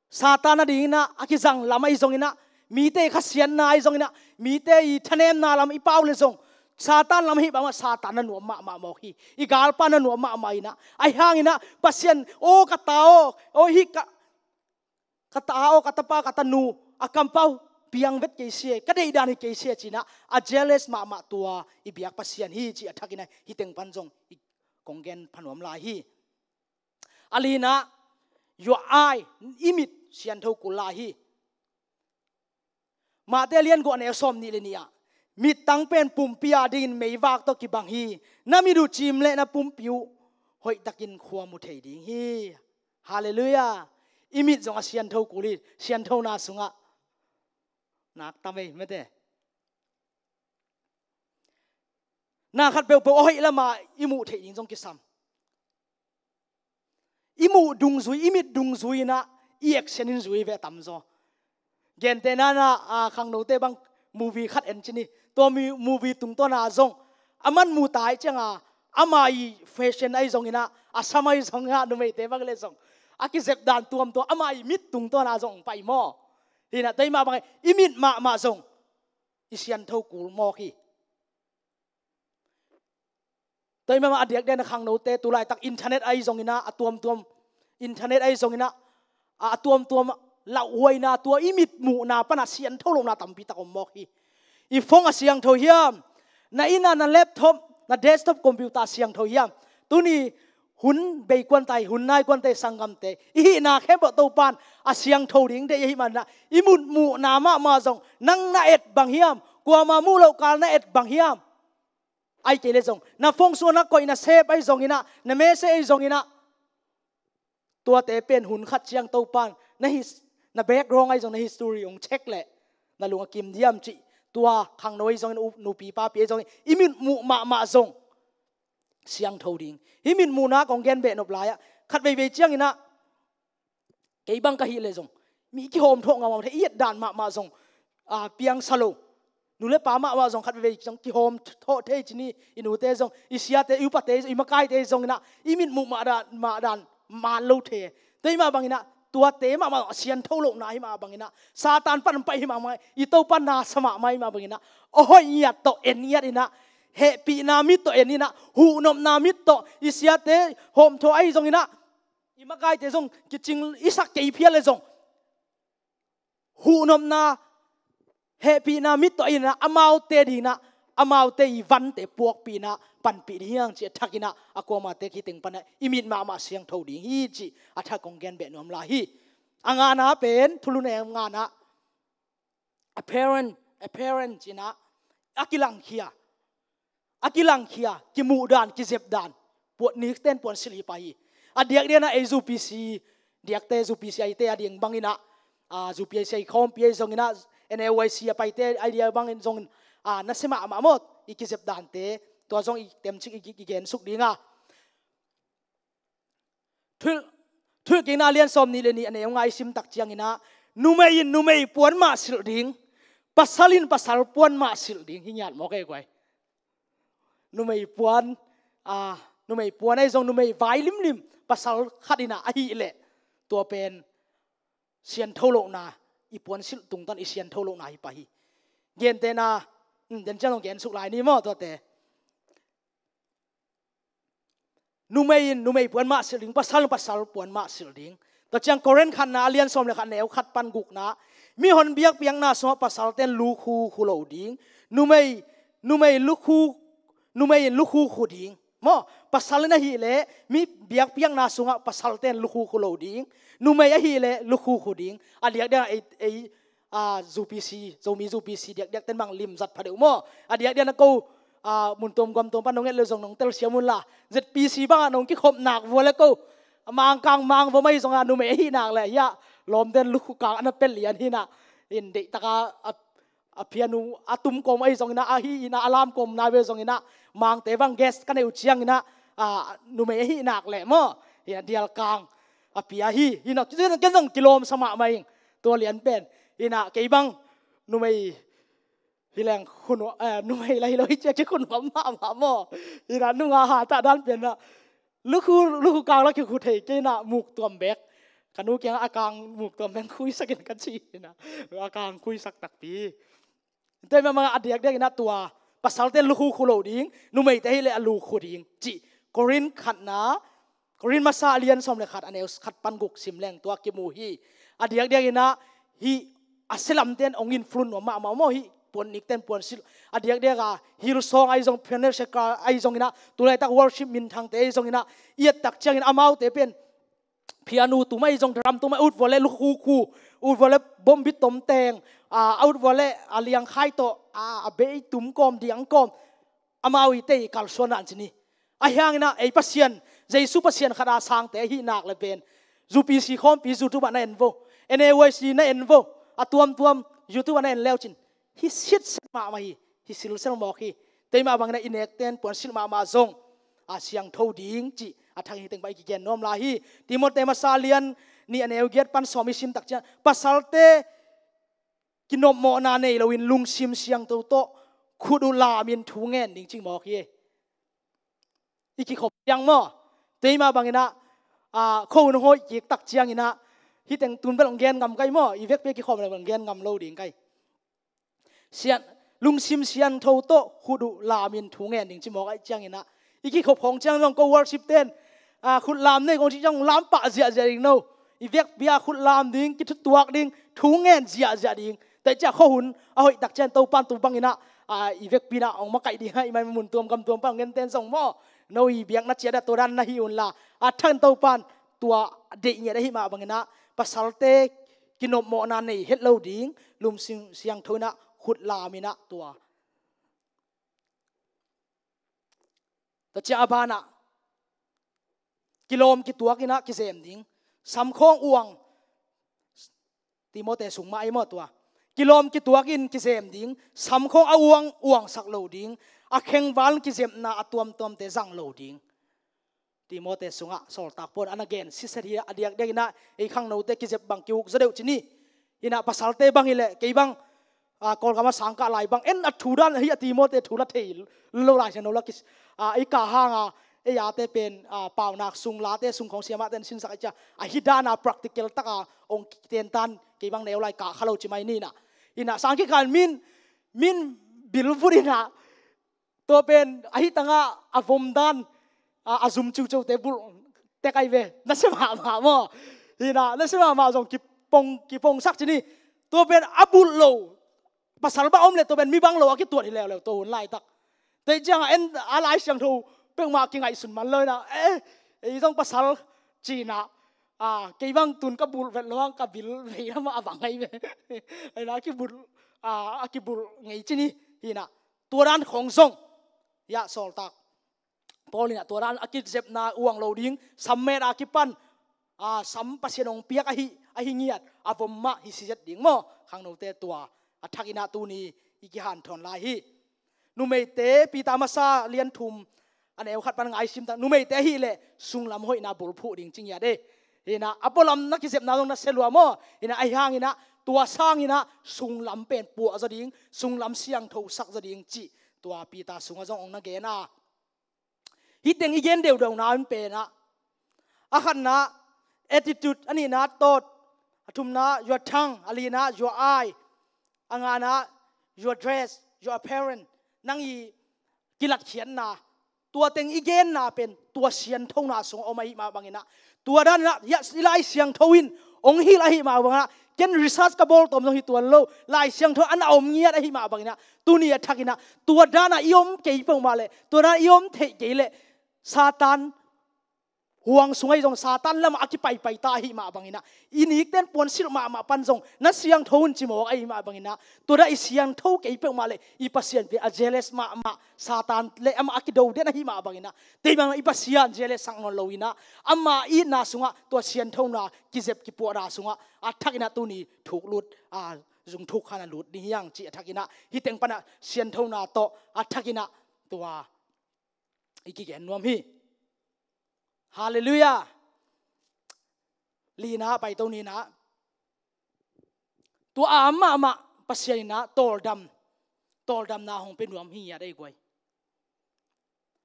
Satan a dinginah a kizang lam ahi zonginah, mite i khasiatna ahi zonginah, mite i thanemna lam i pau le zong, Satan lam hi bangmah Satan na nuam mahmah mawk hi. I galpa na nuam mahmah inah, ahi hanginah Pasian, aw ka ta aw, aw hih ka ka ta aw, ka tapa, ka tanu, a kampau piang vet kei sia, ka deihdan hi kei sia cinah a jealous mahmah tua i biak Pasian hi cih a thakinah hih teng pan zong i kong gen phanuam lai hi. A linah, your eye, i mit siangtho kul lai hi. Mate lian guk a neu sawm nih le nih ah, mittang pen pumpi a dingin meivak tawh kibang hi. Na mit uh cim leh na pumpi uh hoihtakin khua mu thei ding hi. Halleluiah. I mit zong a siangtho kul hi, sianthona sungah. Nak tam ei mate. Na khat peuhpeuh a hoih lama i muh theih ding zong kisam. I muh dungzui, i mit dungzui inah i action in zui ve a tamzaw. Gentehna inah, a, khangnote bang movie khat en cin hi. Tua mi-, movie tungtawna zong, a man mu tai cianga, ama i fashion ahi zonginah, a sam ahi zonginah, numeite bang le zong, a kizepdan tuamtuam, ama i mit tungtawna zong pai maw. Hi-in ah tua ahih mah bangin i mit mahmah zong i siangtho kul mawk hi. Tua ahih mah bangin a diakdiak-in ah khangnote tu laitak internet ahi zongin ah a tuamtuam, internet ahi zongin ah a, a tuamtuam lauhuaina, tua i mit muhna pan a siangtho lohna tampi tak om mawk hi. I phone a siangtho hiam? Na inn ah na laptop, na desktop computer a siangtho hiam? Tuni hun bei kuan ta hi, hun nai kuan ta hi, sanggamte, i hihna khempeuh Topa'n a siangtho ding deih ahih manin ah i mit muhna mahmah zong nang na et bang hiam? Kuamah muh loh kal na et bang hiam? Ahih kei leh zong na phone sungah na koih, na save ahi zongin ah, na message ahi zongin ah, tuate pen hun khat ciang Topa'n na his-, na background ahi zong, na history hong check leh na lung a kim diam cih, tua khangno ahi zongin, u-, nupi papi ahi zongin, i mit muh mahmah zong siangtho ding. Hih mit muhna kong gen behnop lai-ah, khat veivei ciangin ah, kei bang ka hih leh zong, mi kihawm thawh ngam ngam thei, i et dan mahmah zong, a, piangsa lo. Nu le pa mahmah zong khat veivei zong kihawm thawh thei ci ni, i nute zong, i siate, i upate, i makaite zongin ah, i mit muh mah dan, mah dan maan lo thei. Tua ahih mah bangin ah, tuate mahmah a siangtho lohna ahih mah bangin ah, Satan pan pai ahih mah bangin ah, i Topa na sa mahmah ahih mah bangin ah, a hoih ngiat tawh en ngiat in ah, hehpihna mit tawh en in ah, huhnopna mit tawh, i siate hawmthawh ahi zongin ah, i makaite zong kicing i sak kei phial leh zong, huhnopna, hehpihna mit tawh en in ah, amaute dingin ah, amaute i vante puakpih in ah, panpih ding hi hang ci a thak in ah, a kuamah tek hi teng pan ah i mit mahmah siangtho ding hi cih a thak kong gen beh nuam lai hi. A ngana pen, thulu nem ngana, apparent, apparent ci-in ah, a kilangkhia, a kilangkhia, kimuh dan, kizep dan, puan, nikten puansilh hi pah hi. A diakdiak in ah ei zu P C diakte, zu P C aite a ding bangin ah, a, zu P C a khawmpi ahi zongin ah, N A Y C a paite a ding bangin zong, a, nasia mahmah maw, i kizep dante, tua zong i temcik i, i, i gensuk ding a. Thu-, Thuhilhkikna a lian sawmnih le nih a neu nga i sim tak ciangin ah, numei in numei puan mah silh ding, pasal in pasal puan mah silh ding, hi ngiat mawk ei guai. Numei puan, a, numei puan ahi zong, numei vai limlim pasal khat in ah ahih leh, tua pen siangtho lohna, i puansilh tungtawn i siangtho lohna hi pah hi. Gentehna, hmm, den ciang zong gensuk lai ni maw, tuate. Numei in numei puan mah silh ding, pasal in pasal puan mah silh ding. Tua ciang Korin khatna a lian sawm le khat, neu khat pan gukna, mihon biakpiakna sungah pasalte'n lukhu khu lo ding, numei, numei lukhu, numei in lukhu khu ding. Maw, pasal in ahih leh, mi biakpiakna sungah pasalte'n lukhu khu lo ding, numei ahih leh lukhu khu ding. A diakdiak ei, ei, a, zu P C, Zomi zu P C diakdiakte'n bang limzat pha deuh maw. A diakdiak in ah ko, a, mun tuam guam tuam pan nong et leh zong nong telsiam un la, Z P C bangah nong kikhop nak vua leh ko, a, Mangkang mang va mai zong a, numei ahih nak leh hiah lawmte'n lukhu kang a na pia lian hi in ah, in deihtak a, a, a phianu a tum kawm ahi zongin ah, ahi in ah a lam kawm nai ve zongin ah, Mangte bang guest ka neih uh ciangin ah, a, numei ahih nak leh maw, hi in ah dial kang a pia hi, hi in ah, ken zong kilawmsa mahmah ing. Tua lian pen, hi in ah, kei bang numei hi leng khu nuam, eh, numei la hi lo hi ci a kikhu nuam mahmah maw. Hi in ah nungah hatah dan pen ah, lukhu, lukhu kang la kikhu thei kei in ah, muk tuam bek. Ka nu kiangah a kang muk tuam bek khuisak in ka ci hi in ah, a kang khuisak takpi. Tua ahih mah bangin a diakdiak in ah tua, pasalte'n lukhu khu lo ding, numeite ahih leh a lukhu ding cih, Korin khatna, Korin masa a lian sawm le khat a neu khat pan guk sim leng tua kimu hi. A diakdiak in ah hih a sia lamte'n hong influence nuam mahmah maw, hih puan nikten puansilh. A diakdiak a Hillsong ahi zong, Pioneer Circle ahi zongin ah, tu laitak worship minthangte ahi zongin ah, i et tak ciangin amaute pen phianu tum ahi zong, drum tum ahi, a ut vua leh lukhu khu, ut vua leh bombi tom teng, a, a ut vua leh a liangkhai tawh, a, a bei tum kawm, diang kawm, amau i tei kalsuan dan ci ni. Ahi hangin ah ei Pasian, Jesu Pasian khat a sangte ahih nak leh pen, zu P C khawmpi YouTube ah na en vo, N A Y C na en vo, a tuamtuam YouTube ah na en leu cin, hi sitset mahmah hi, hi silsel mawk hi. Tua ahih mah bangin ah i nekten puansilh mahmah zong a siangtho ding cih a thak hi teng bang i kigen nuam lai hi. Timote masa a lian nih a neu giat pan sawm i sim tak ciang, pasalte kinopmawhna nei loin lungsim siangtho tawh khut uh lamin thu ngen ding cih mawk hi. I kikhop ciang maw, tua ahih mah bangin ah, a, khuahun hong hoih kik tak ciangin ah, Hih teng tun bel hong gen ngam kai maw, i vekpi a kikhawm le bel hong gen ngam lo ding kai. Sian, lungsim siangtho tawh khut uh lamin thu ngen ding ci mawk ahih ciangin ah, i kikhop khawng ciang zong ko worship ten, ah, khut lam nei kong cih ciang lam pah ziahziah ding no. I vekpi a khut lam ding, kithutuak ding, thu ngen ziahziah ding. Tua ahih ciang khuahun a hoih tak ciang Topan tu bangin ah, ah, i vekpi in ah hong makaih ding ahih manin mun tuam gam tuam pan hong gen ten zong maw, no i biakna ciat ah tua dan na hi un la, a thakin Topan tua deih ngiat ahih mah bangin ah, pasalte kinopmawhna nei het lo ding, lungsim siangtho in ah khut lam in ah tua. Tua ciang a ban ah kilawm kituak in ah kizem ding. Samkhawng uang, Timote sung mah ei maw tua. Kilawm kituak in kizem ding, samkhawng a uang uangsak lo ding, a khengval kizepna a tuamtuamte zang lo ding. Timote sungah sawltak Paul in a na gen siset hi a, a diakdiak in ah ei khangnote kizep bang ki-uk zaw deuh ci ni. Hi in ah pasalte bang hi leh kei bang, ah, Kawlgam a sangkah lai bang en a thu dan hi a, Timote thu la thei lo lai sia no la kis, ah, i kah hang a, ei ate pen, ah, paunak sung late sung khawng siamahte in sinsak ahih ciang a hi dan a practical tak a hong kitentan kei bang neu lai kah kha lo ci mai ni in ah. Hi in ah sang kikal min, min bilvut in ah, tua pen ahi tangah a vom dan, a, a zum ciuciute bulh tek ai ve. Na sia mahmah maw? Hi in ah, na sia mahmah zong kipong, kipongsak ci ni. Tua pen a bulh lo pasal bang om leh tua pen mi bang lo a kituat hi leuleu tua hun laitak. Tua ahih ciangah en a Lai Siangtho peuhmah kingaihsun man lo in ah, eh, ei zong pasal ci in ah, ah, kei bang tun ka bulh vet lo hang ka bil vei lamah a vang ai ve. Hi in ah a kibulh, ah, a kibulh ngei ci ni. Hi in ah tua dan khawng zong, ya, sawltak Paul in ah tua dan a kizepna uang lo ding, sam met a kipan, ah, sam Pasian hong piak ahi, ahi ngiat a vom mah hi si zet ding maw? Khangnote tua a thak in ah tuni i kihanthawn lai hi. Numeite, Peter masa lian thum a neu khat pan ngaisim tak, numeite ahih leh sunglam hoihna bulphuh ding ci ngiat e. Hi in ah a pualam na kizepna zong na sia lua maw? Hi in ah ahi hangin ah tua sangin ah sunglam pen puah zaw ding, sunglam siangtho sak zaw ding cih tua Peter sungah zong hong na gen a. Hih teng i gen deuhdeuhna in pen ah, a khatna attitude, a nihna thought, a thumna your tongue, a lina your eye, a ngana your dress, your appearance, nang i kilatkhiatna, tua teng i genna pen tua sianthona sungah om ahih mah bangin ah, tua dan in ah, ya, i Lai Siangtho in hong hilh ahih mah bangin ah, ken research ka bawl tawm zong hi tuan lo, Lai Siangtho ah na om ngiat ahih mah bangin ah, tuni a thak in ah tua dan ah i om kei peuhmah leh, tua dan ah i om theih kei leh, Satan huang sungah i zong Satan lamah a kipaipai ta ahih mah bangin ah, i nikten puansilh mahmah pan zong na siangtho un ci mawk ahih mah bangin ah, tua dan i siangtho kei peuhmah leh i Pasian pen a jealous mahmah, Satan leh amah a kido den ahih mah bangin ah, tei bang i Pasian jealous sak nawn lo in ah, ama itna sungah tua sianthona kizep kipuahna sungah a thak in ah tuni thuk lut, a, zung thuk khan a lut ding hi hang cih a thak in ah, hih teng pan ah sianthona tawh a thak in ah tua i kigen nuam hi. Halleluiah. Lina pai to ni in ah, tua a mahmah Pasian in ah tawldam, tawldamna hong pia nuam hi ngiat ei guai.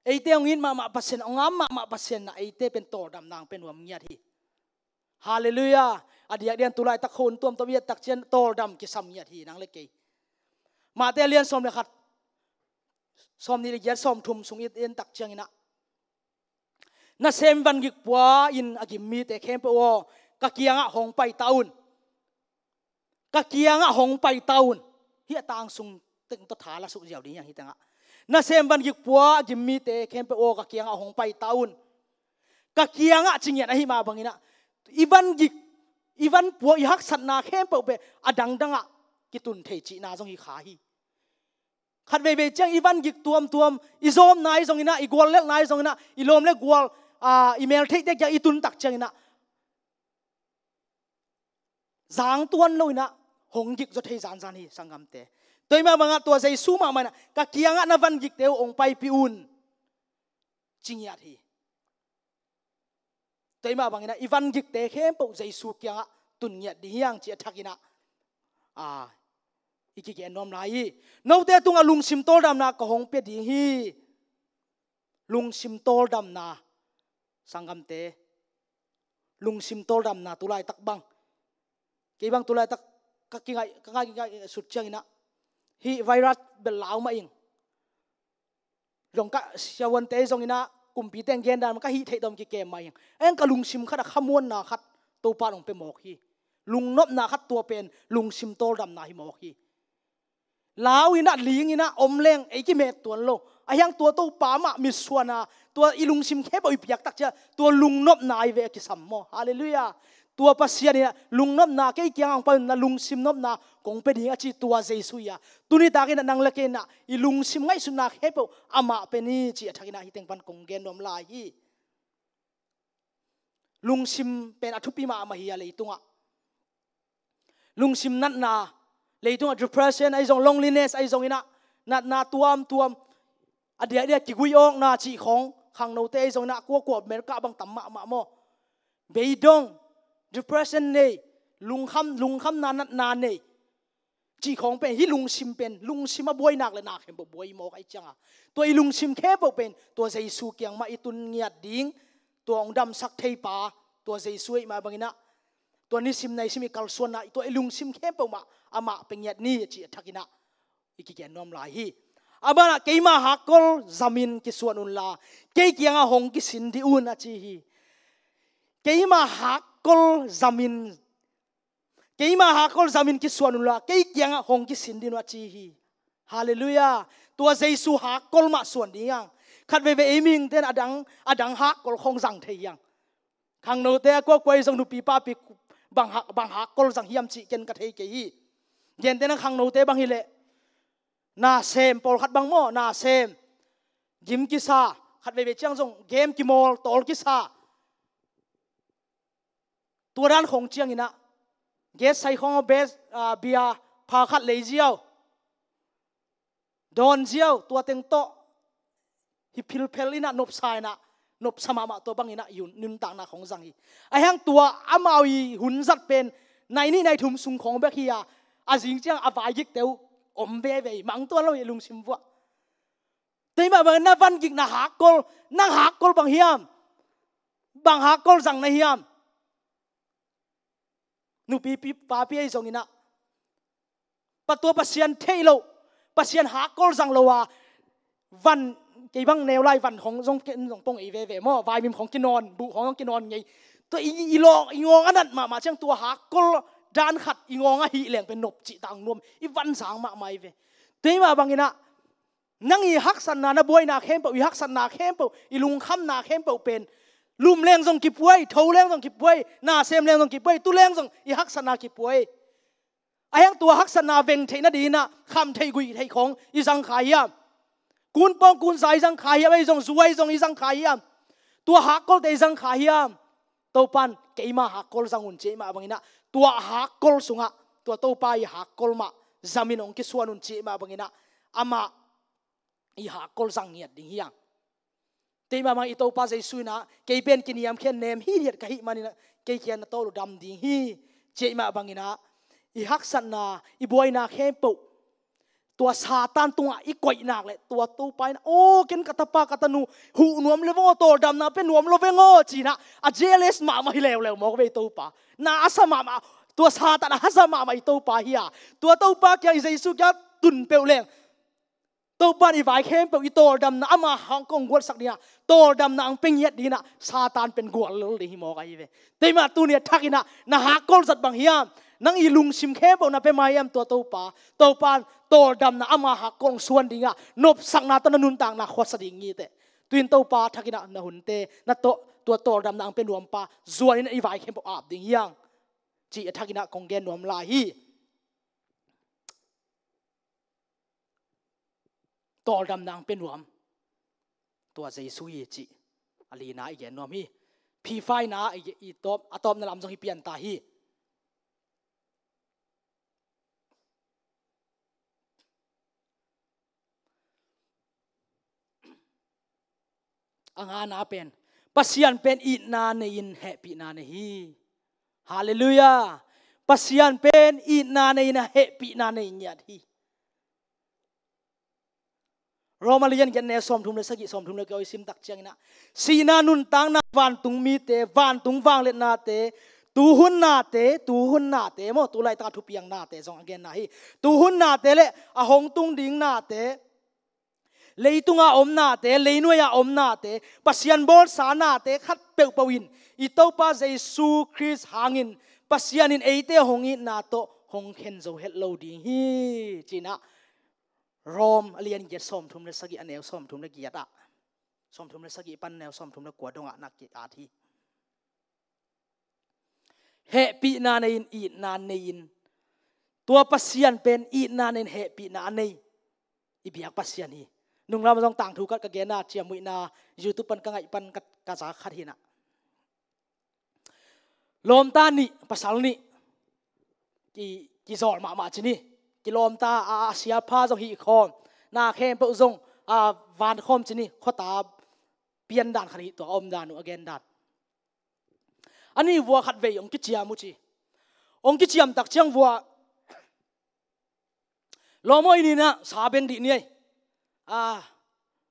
Eite hong it mahmah Pasian, hong am mahmah Pasian in ah eite pen tawldamna hong pia nuam ngiat hi. Halleluiah. A diakdiak in tulaitak khua hun tuamtuam i et tak ciang tawldam kisam ngiat hi nang le kei. Mate a lian sawm le khat, sawm nih le giat, sawm thum sung i et tak ciangin ah, nasem vangik pua in a gim mite khempeuh aw, ka kiangah hong pai ta un. Ka kiangah hong pai ta un. Hih a tang sung teng tawh tha la suk ziau ding hi hang hih tengah. Nasem vangik pua a gim mite khempeuh aw, ka kiangah hong pai ta un. Ka kiangah ci ngiat ahih mah bangin ah, i vangik, i vanpua, i haksatna khempeuh pen a dangdangah kitun thei cihna zong hi kha hi. Khat veivei ciang i vangik tuamtuam, i zawmna i zongin ah, i guallelhna i zongin ah, i lawm le gual, aa, i meltheihte kiang i tun tak ciangin ah, zang tuan lo in ah hong gik zaw thei zanzan hi sanggamte. Tua ahih mah bangah tua Jesu mahmah in ah, ka kiangah na vangikte uh hong paipih un, ci ngiat hi. Tua ahih mah bangin ah i vangikte khempeuh Jesu kiangah tun ngiat ding hi hang cih a thak in ah, aa, i kigen nuam lai hi. Note tungah lungsim tawldamna ka hong pia ding hi. Lungsim tawldamna, sanggamte, lungsim tawldamna tu laitak bang Kei bang tulaitak ka kingaih, ka ngaih, kingaih sut cianginah, hih virus bel lau mah ing. Zong ka siavuante zong inah, kumpite in gendan mah ka hih theih dawm kikem mah ing. Eng ka lungsim khat a khamuanna khat Topa in hong pia mawk hi. Lungnopna khat, tua pen lungsim tawldamna hi mawk hi. Lau inah, ling inah om leng ei kimet tuan lo. Ahi hang tua Topa mah mitsuan a, tua i lungsim khempeuh i piak tak ciang tua lungnopna i ve a kisam maw. Halleluiah. Tua Pasian inah lungnopna kei kiangah hong pai un, na lungsim nopna kong pia ding a ci tua Jesu hi a. Tuni takin ah nang le kei inah i lungsim ngaihsutna khempeuh amah pia ni ci a thakin ah hih teng pan kong gen nuam lai hi. Lungsim pen a thupi mahmah hi a leitungah. Lungsim natna, leitungah depression ahi zong, loneliness ahi zong inah, natna tuamtuam, a diakdiak kigui awkna cih khawng, khangnote ahi zong inah, kuakua America bang tam mahmah maw. Beidong, depression nei, lungkham, lungkhamna natna nei cih khawng pen, hih lungsim pen, lungsim a buainak le na khempeuh buai mawk ahi cianga, tua i lungsim khempeuh pen tua Jesu kiang mah i tun ngiat ding, tua hong damsak thei pa, tua Jesu ahih mah banginah, tua nisim naisim i kalsuanna, tua i lungsim khempeuh mah amah pia ngiat ni a ci a thakinah i kigen nuam lai hi. A banah, "Keima hakkol zamin kisuan unla, kei kiangah hong kisin dih un," a ci hi. "Keima hakkol zamin, keima hakkol zamin kisuan unla, kei kiangah hong kisin dih un," a ci hi. Halleluiah. Tua Jesu hakkol mah suan ding hiang. Khat veivei ei mihingte in a dang, a dang hakkol khawng zang thei hiang. Khangnote a kuakua i zong, nupi papi bang hak, bang hakkol zang hiam cih ken ka thei kei hi. Gente na khangnote bang hileh, nasem, pawlkhat bang maw, nasem, gym kisa, khat veivei ciang zong game kimawl, tawl kisa. Tua dan khawng cianginah, gate sai khawng a best, ah, bia pha khat lei ziau, dawn ziau, tua teng tawh hi philphel inah, nopsa inah, nopsa mahmah, tua banginah i hun, nuntakna khawng zang hi. Ahi hang tua amau i hun zat pen nai nih nai thum sung khawng bek hi a, a zing ciang a vaigikte uh om veve hi, mang tuan lo hi, lungsim vuah. Tua ahih mah bangin na vangikna hakkol, nang hakkol bang hiam? Bang hakkol zang na hiam? Nupi pi, papi ahi zonginah, pa tua Pasian theih loh, Pasian hakkol zang lo a, van, kei bang neu lai van khawng zong ken zong pong ei veve maw, vaimim khawng kinawn, buh khawng zong kinawn ngei. Tua i, i lawng, i ngawng a nat mahmah ciang tua hakkol dan khat i ngawng ahih leng pen nop cih tang nuam, i van zang mahmah i ve. Tua ahih mah banginah, nang i haksatna, na buaina khempeuh, i haksatna khempeuh, i lungkhamna khempeuh pen, lum leng zong kipuai, tho leng zong kipuai, nasem leng zong kipuai, tu leng zong i haksatna kipuai. Ahi hang tua haksatna veng theih nadinginah kham theih guih theih khawng i zang kha hiam? Kun pawng kun za i zang kha hiam? Ahi zong zu ahi zong i zang kha hiam? Tua hakkolte i zang kha hiam? Topan, "Keima hakkol zang un," ci ahih mah banginah, tua hakkol sungah tua Topa i hakkol mah zamin hong kisuan un ci ahih mah banginah, amah i hakkol zang ngiat ding hiang. Tua ahih mah bang i Topa Jesu inah, "Kei pen kiniamkhiat nem hithiat ka hih maninah, kei kiang na tawl uh dam ding hi," ci ahih mah banginah, i haksatna, i buaina khempeuh tua Satan tungah i koih nak leh, tua Topa in, "Aw, ken ka tapa ka tanu huh nuam lo veng aw, tawldamna pia nuam lo veng aw," cinah a jealous mahmah hi leuleu mawk ve i Topa. Na a sa mahmah, tua Satan a haza mahmah i Topa hi a. Tua Topa kiang, i Jesu kiang tun peuh leng, Topa in i vai khempeuh, i tawldamna ama hang kong gualsak dingah, tawldamna ang pia ngiat dinginah Satan pen gual lel ding hi mawk ahi ve. Tua ahih mah tuni a thakinah na hakkol zat bang hiam? Nang i lungsim khempeuh na pia mai hiam tua Topa? Topa in tawldamna ama hakkol hong suan dingah, nopsakna tawh na nuntakna khuasa ding hi teh. Tu-in Topa thakinah na hunte, na tawh, tua tawldamna ang pia nuampa zuaninah i vai khempeuh ap ding hiang, ci a thakinah kong gen nuam lai hi. Tawldamna ang pia nuam, tua Jesu hi cih a lina i gen nuam hi. Phifai na i, i tawp, a tawpna lam zong hi pian ta hi. A ngana pen, Pasian pen itna nei-in hehpihna nei hi. Halleluiah. Pasian pen itna nei-in a hehpihna nei ngiat hi. Roma lian giat, neu sawmthum le sagih, sawmthum le kua i sim tak cianginah, sihna, nuntakna, vantung mite, vantung vangliatnate, Tuhun nate, tuhun nate maw, tu laitaka thupiang nate zong a genna hi. Tuhun nate le a hong tung ding nate, leitunga om nate, leinuaia om nate, Pasian bawlsa nate khat peuhpeuh in i Topa Jesu Khrist hangin Pasian in eite hong itna tawh hong khen zo het lo ding hi, cinah Rom a lian giat sawmthum le sagih a neu sawmthum le giat ah, sawmthum le sagih pan neu sawmthum le kua dongah na ki-at hi. Hehpihna nei-in, itna nei-in, tua Pasian pen itna nei-in hehpihna a nei i biak Pasian hi. Nunglam zong tangthu khat ka genna, ciamnuihna YouTube pan ka ngaih pan ka, ka za khat hinah. Lawmta nih, pasal nih ki, kizawl mahmah cin hi. Kilawmta a, a siapha zong hih khawm, na khempeuh zong a van khawm cin hi. Khuata piandan khat hi, tua a omdan uh a gendan. A nih vua khat vei hong kiciam uh ci. Hong kiciam tak ciang vua, lawm aw, i ninah sa beng dih ni ei. A,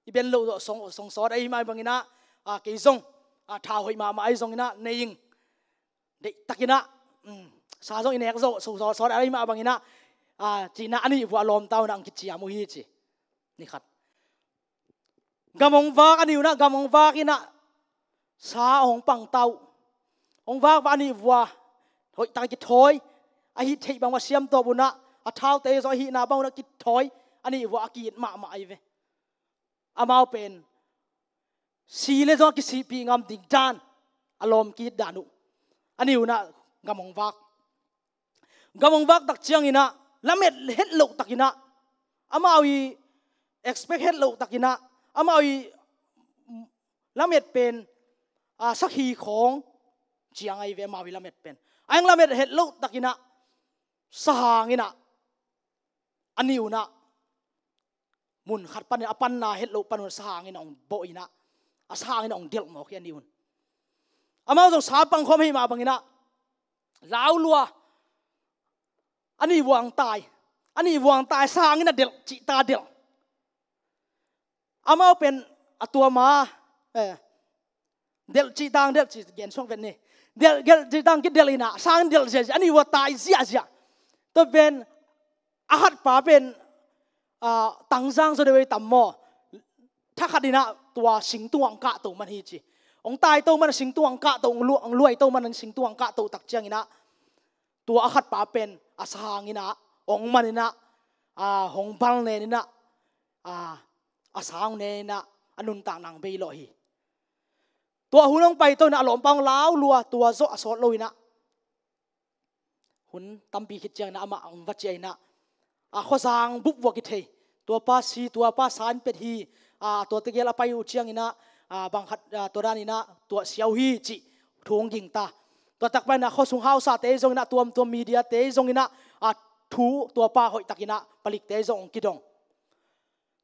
i ben loh zawh song, song sawt ahi mah banginah, a, kei zong, a, thau hoih mahmah ahi zonginah nei ing. Deihtakinah, um, sa zong i nek zawh song sawt, sawt ahi mah banginah, a, cinah a nih vua lawmta unah hong kiciam uh hi ci. Ni khat gam hong vak, a nih unah gam hong vak inah sa hong pangta uh. Hong vak vak a nih vua hoihtak a kithawi, a hih theih bang va siamtawp unah, a thaute zong a hihna bang unah kithawi, a nih vua a ki-it mahmah ahi ve. Amau pen si le zong a kisihpih ngam ding dan, a lawm ki-it dan uh. A nih unah gam hong vak. Gam hong vak tak cianginah lamet het loh takinah, amau i expect het loh takinah, amau i lamet pen, a, sakhi khawng ciang ahi ve, amau i lamet pen. A heng lamet het loh takinah sahanginah a nih unah mun khat panin a panna het loh panun sahangin a hong bawh inah, a sahangin a hong delh mawk hi a nih un. Amau zong sa pangkhawm ahi mah banginah lau lua. A nih vua hong tai. A nih vua hong tai, sahangin a delh cihta delh. Amau pen a tua ma, eh, delh cihta hong delh cih gen suak vet ni. Delh, delh cihta hong kidelh inah sahangin delh ziahziah, a nih vua tai ziahziah. Tua pen a khatpa pen, a, tangzang zaw deuh ei tam maw? Thakhat inah tua singtung hong kahto man hi ci. Hong taito man a singtung hong kahto, hong lu-, hong luaito man a singtung hong kahto tak cianginah tua a khatpa pen a sahang inah hong man inah, a, hong bal nen inah, a, a sahang nen inah a nuntak nang bei lawh hi. Tua hun hong paito inah a lawmpa hong lau lua, tua zawh a sawt lo inah hun tampi khit cianginah amah hong va ciah inah, a, khuazang bup vua kithei. Tuapa si, tuapa sa in pet hi. A, tua tegel a pai uh cianginah, a, bang khat, a, tua daninah tua siau hi cih thu hong gingta. Tua takpa inah khuasung hausate zonginah, tuamtuam mediate zonginah, a, thu tuapa hoihtakinah palikte zong hong kidong.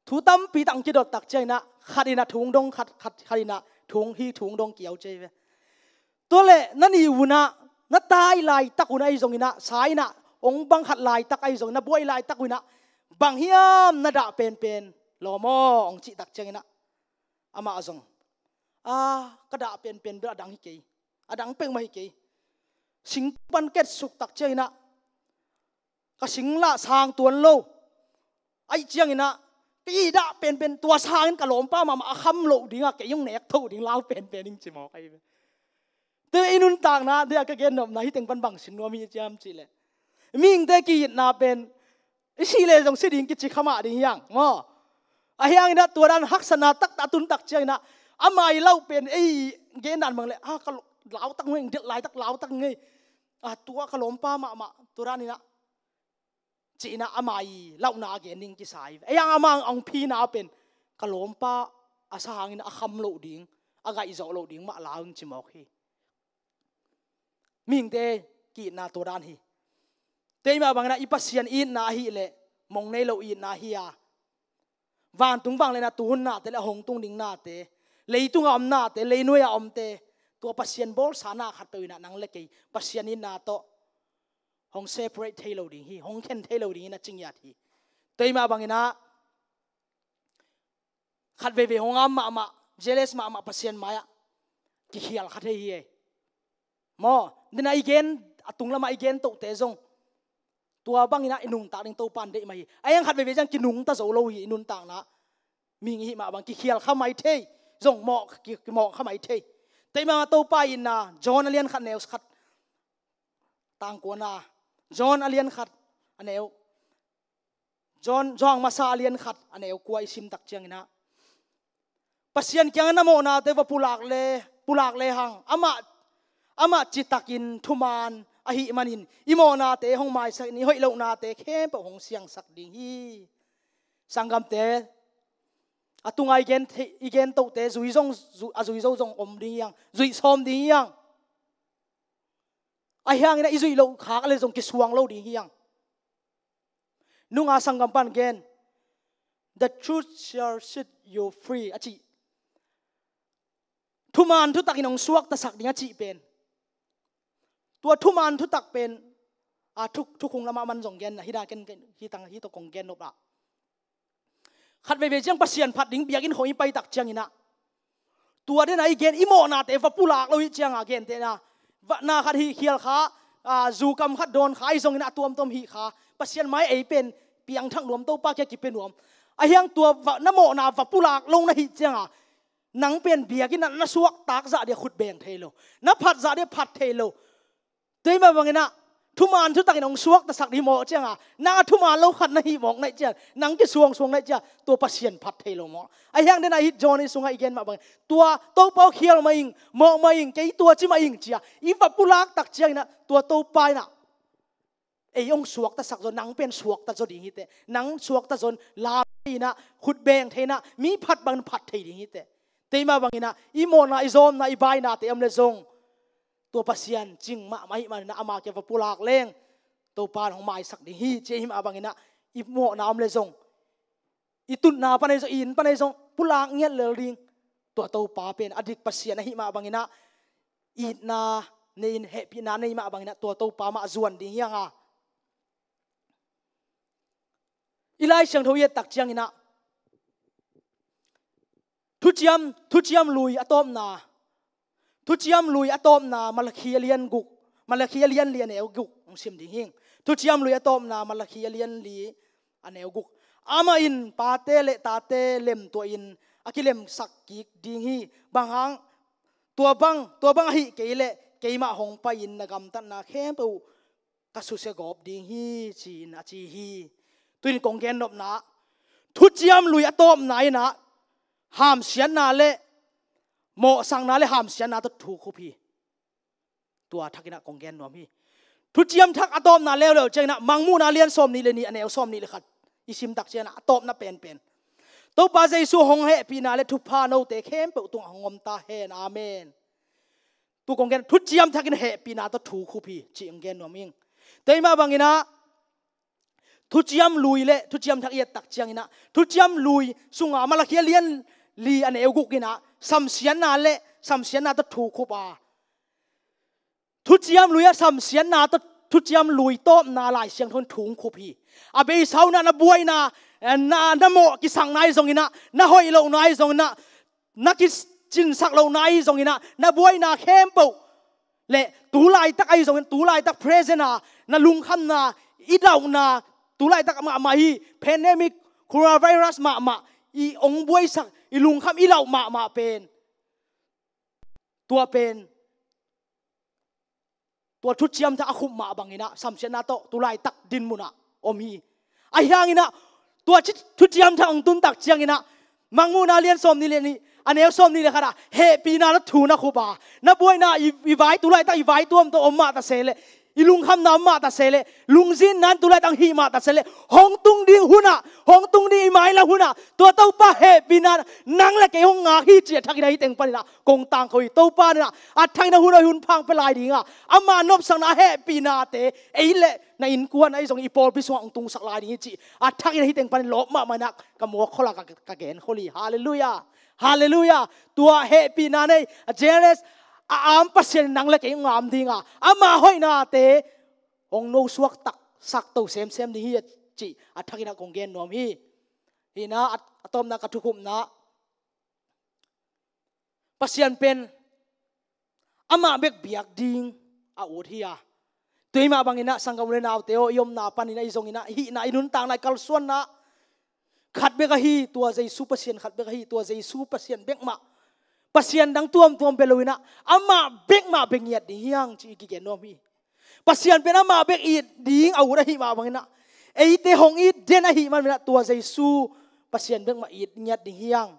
Thu tampi tak hong kidot tak cianginah khat inah thu hong dong, khat, khat, khat inah thu hong hi, thu hong dong kiau ciai ve. Tua leh na nih unah na tai laitak unah ahi zonginah, sa inah hong bang khat laitak ahi zongin, na buai laitak unah bang hiam na dah penpen lawm aw hong cih tak cianginah amah zong, a, ka dah penpen bel a dang hi kei, a dang peuhmah hi kei. Singpan ketsuk tak cianginah ka singlah sang tuan lo. Ahi cianginah kei dah penpen tua sangin ka lawmpa mahmah a kham loh dingah kei hong nek tho ding lau penpen ing ci mawk ahi ve. Tua i nuntakna dia ka gen nopna hih teng pan bang sin nuam hi ciam cihleh, mihingte ki-itna pen i sih leh zong si ding kici khamah ding hiang maw? Ahi hanginah tua dan haksatna taktak a tun tak cianginah ama i lauh pen ei gen dan bang leh, a, ka lautak ngei, delh laitak lautak ngei. A, tua ka lawmpa mahmah tua daninah ci-inah ama i lauhna a gen ding kisa hi ve. Ei ang ama ang phina pen ka lawmpa a sahangin a kham loh ding, a gaihzawh loh ding mah lau ing ci mawk hi. Mihingte ki-itna tua dan hi. Tua mah banginah i Pasian itna ahih leh mong nei lo itna hi a, vantung vangliatna tuhun nate le a hong tung ding nate, leitunga om nate, leinuaia omte, tua Pasian bawlsa na khatpeuh inah nang le kei Pasian itna tawh hong separate thei lo ding hi, hong khen thei lo ding hi na ci ngiat hi. Tua mah banginah khat veivei hong am mahmah, jealous mahmah Pasian mai-ah kikhial kha thei hi ei. Maw, dena i gen, a tung lamah i gen tohte zong tua bangin ah i nungtak ding Topa in deih mah hi. A hiang khat veivei ciang kinungta zo lo hi i nuntakna. Mihing i hih mah bang kikhial kha mai thei, zong mawh, ki, kimawh kha mai thei. Tua ahih manin Topa in ah John a lian khat neu khat tang kuana, John a lian khat a neu, John, John masa a lian khat a neu kua i sim tak ciangin ah, Pasian kiangah na mawhnate va pulak le, pulak lehang, amah, amah citakin thuman ahih manin i mawhnate hong maisak in i hoih lohnate khempeuh hong siangsak ding hi. Sanggamte, a tunga i gen thei, i gen tohte zui zong, zu-, a zui zo zong om ding hi hang, zuih sawm ding hi hang. A hiangin ah i zuih loh khak le zong kisuang lo ding hi hang. Nunga sanggam pan gen, "The truth shall set you free," a cih. Thuman thutakin hong suaktasak ding a cih pen, tua thuman thutak pen, a, thu, thukhung lamah man zong gen, hih na ken, ken, hih tang, hih tawh kong gen nop ah. Khat veivei ciang Pasian phat ding biakinn khawng i pai tak ciangin ah, tua dena i gen, i mawhnate va pulak lo hi cianga gentehna, va, na khat hih khial kha, a, zu kam khat dawn kha ahi zongin ah a tuamtuam hih kha, Pasian mai ei pen piangthak nuam, Topa kiang kipia nuam. A hiang tua va, na mawhna va pulak lo na hih cianga, nang pen biakinn ah na suaktak zah dia khut beng thei lo, na phat zah dia phat thei lo. Tua ahih mah bangin ah thuman thutakin hong suaktasak ding mawh cianga, nang a thuman lo khat na hih mawk na hih ciang, nang kisuangsuang na hih ciang, tua Pasian phat thei lo mawk. A hiang dena hih John i sungah i gen mah bangin, tua Topa aw khial mah ing, mawh mah ing, kei tua ci mah ing cia i va pulak tak ciangin ah, tua Topa in ah ei hong suaktasak zaw, nang pen suakta zaw ding hi teh. Nang suakta zaw in lam thei in ah, khut beng thei in ah, mi phat bangin phat thei ding hi teh. Tua ahih mah bangin ah i mawhna, i zawmna, i bainate om le zong, tua Pasian cing mahmah ahih manin ah ama kiang va pulak leng, Topa in hong maisak ding hi, ci ahih mah bangin ah i mawhna om le zong, i tutna pan ahi zong, i inn pan ahi zong pulak ngiat lel ding. Tua Topa pen a dik Pasian ahih mah bangin ah itna nei in, hehpihna nei mah bangin ah tua Topa mah zuan ding hi hang a. I Lai Siangtho i et tak ciangin ah, Thuciam, Thuciam Lui a tawpna, Thuciam Lui a tawpna Malakhi a lian guk, Malakhi a lian li a neu guk hong sim ding hi ing. Thuciam Lui a tawpna Malakhi a lian li a neu guk. Amah in pate le tate lemtuahin a kilemsak kik ding hi. Bang hang, tua bang, tua bang ahih kei leh keimah hong pai-in na gamtatna khempeuh ka susia gawp ding hi, ci-in a ci hi. Tuin kong gennopna, Thuciam Lui a tawpna in ah hamsiatna le mawhsakna le hamsiatna tawh thukhup hi. Tua thakin ah kong gen nuam hi. Thuciam Thak a tawpna leuleu ciangin ah Mangmuhna lian sawmnih le nih a neu sawmnih le khat i sim tak ciangin ah a tawpna penpen, Topa Jesu hong hehpihna le thupha note khempeuh tungah hong om ta hen. Amen. Tu kong gen, Thuciam Thak in hehpihna tawh thukhup hi, ci-in gen nuam ing. Tua ahih mah bangin ah Thuciam Lui le Thuciam Thak i et tak ciangin ah, Thuciam Lui sunga Malakhi a lian li a neu guk in ah samsiatna le samsiatna tawh thukhup a, Thuciam Lui a samsiatna tawh Thuciam Lui tawpna Lai Siangtho in thukhup hi. A beisa un ah na buaina, eh, na, na mawh kisakna ahi zongin ah, na hoih lohna ahi zongin ah, na kicinsak lohna ahi zongin ah, na buaina khempeuh le tu laitak ahi zongin, tu laitak present a na lungkhamna, i dauhna, tu laitak mahmah hi, pandemic, coronavirus mahmah, i hong buaisak, i lungkham, i lauh mahmah pen, tua pen, tua Thuciam Thak a khup mah bangin ah samsiatna tawh tu laitak dinmun ah om hi. Ahi hangin ah tua ci-, Thuciam Thak hong tun tak ciangin ah Mangmuhna lian sawmnih le nih a neu sawmnih le khat ah hehpihna tawh thu na khup a, na buaina, i, i vai, tu laitak i vaituam tawh om mah ta se leh, i lungkhamna om mah ta se leh, lungzinna in tu laitak hong hih mah ta se leh, hong tung ding hun ah, hong tung ding i mailam hun ah tua Topa hehpihna nang le kei hong ngak hi, ci-a a thakin ah hih teng panin ah kong tangko hi. Topa in ah a thakin ah hun aw, hun pha hong pia lai ding a, ama nopsakna, a hehpihnate ei le na innkuan ahi zong, i pawlpi sungah hong tungsak lai ding hi, ci-a a thakin ah hih teng panin lawp mahmah in ah ka muak khol a, ka, ka gen khol hi. Halleluiah. Halleluiah. Tua hehpihna nei a, generous a, a am Pasian in nang le kei hong am ding a, ama hoihnate hong nosuak taksak to semsem ding hi, a cih a thakin ah kong gen nuam hi. Hi in ah a, a tawpna ka thukhupna, Pasian pen amah bek biak ding, a ut hi a. Tua hi mah bangin ah sanggam u le naute aw, i omna panin ah, i zongin ah, i hihna, i nuntakna, i kalsuanna khat bek ahi, tua Jesu Pasian khat bek ahi, tua Jesu Pasian bek mah. Pasian dang tuamtuam bia loin ah amah bek mah bia ngiat ding hi hang cih i kigen nuam hi. Pasian pen amah bek it ding a ut ahih mah bangin ah, eite hong it den ahih manin ah tua Jesu Pasian bek mah it ngiat ding hi hang.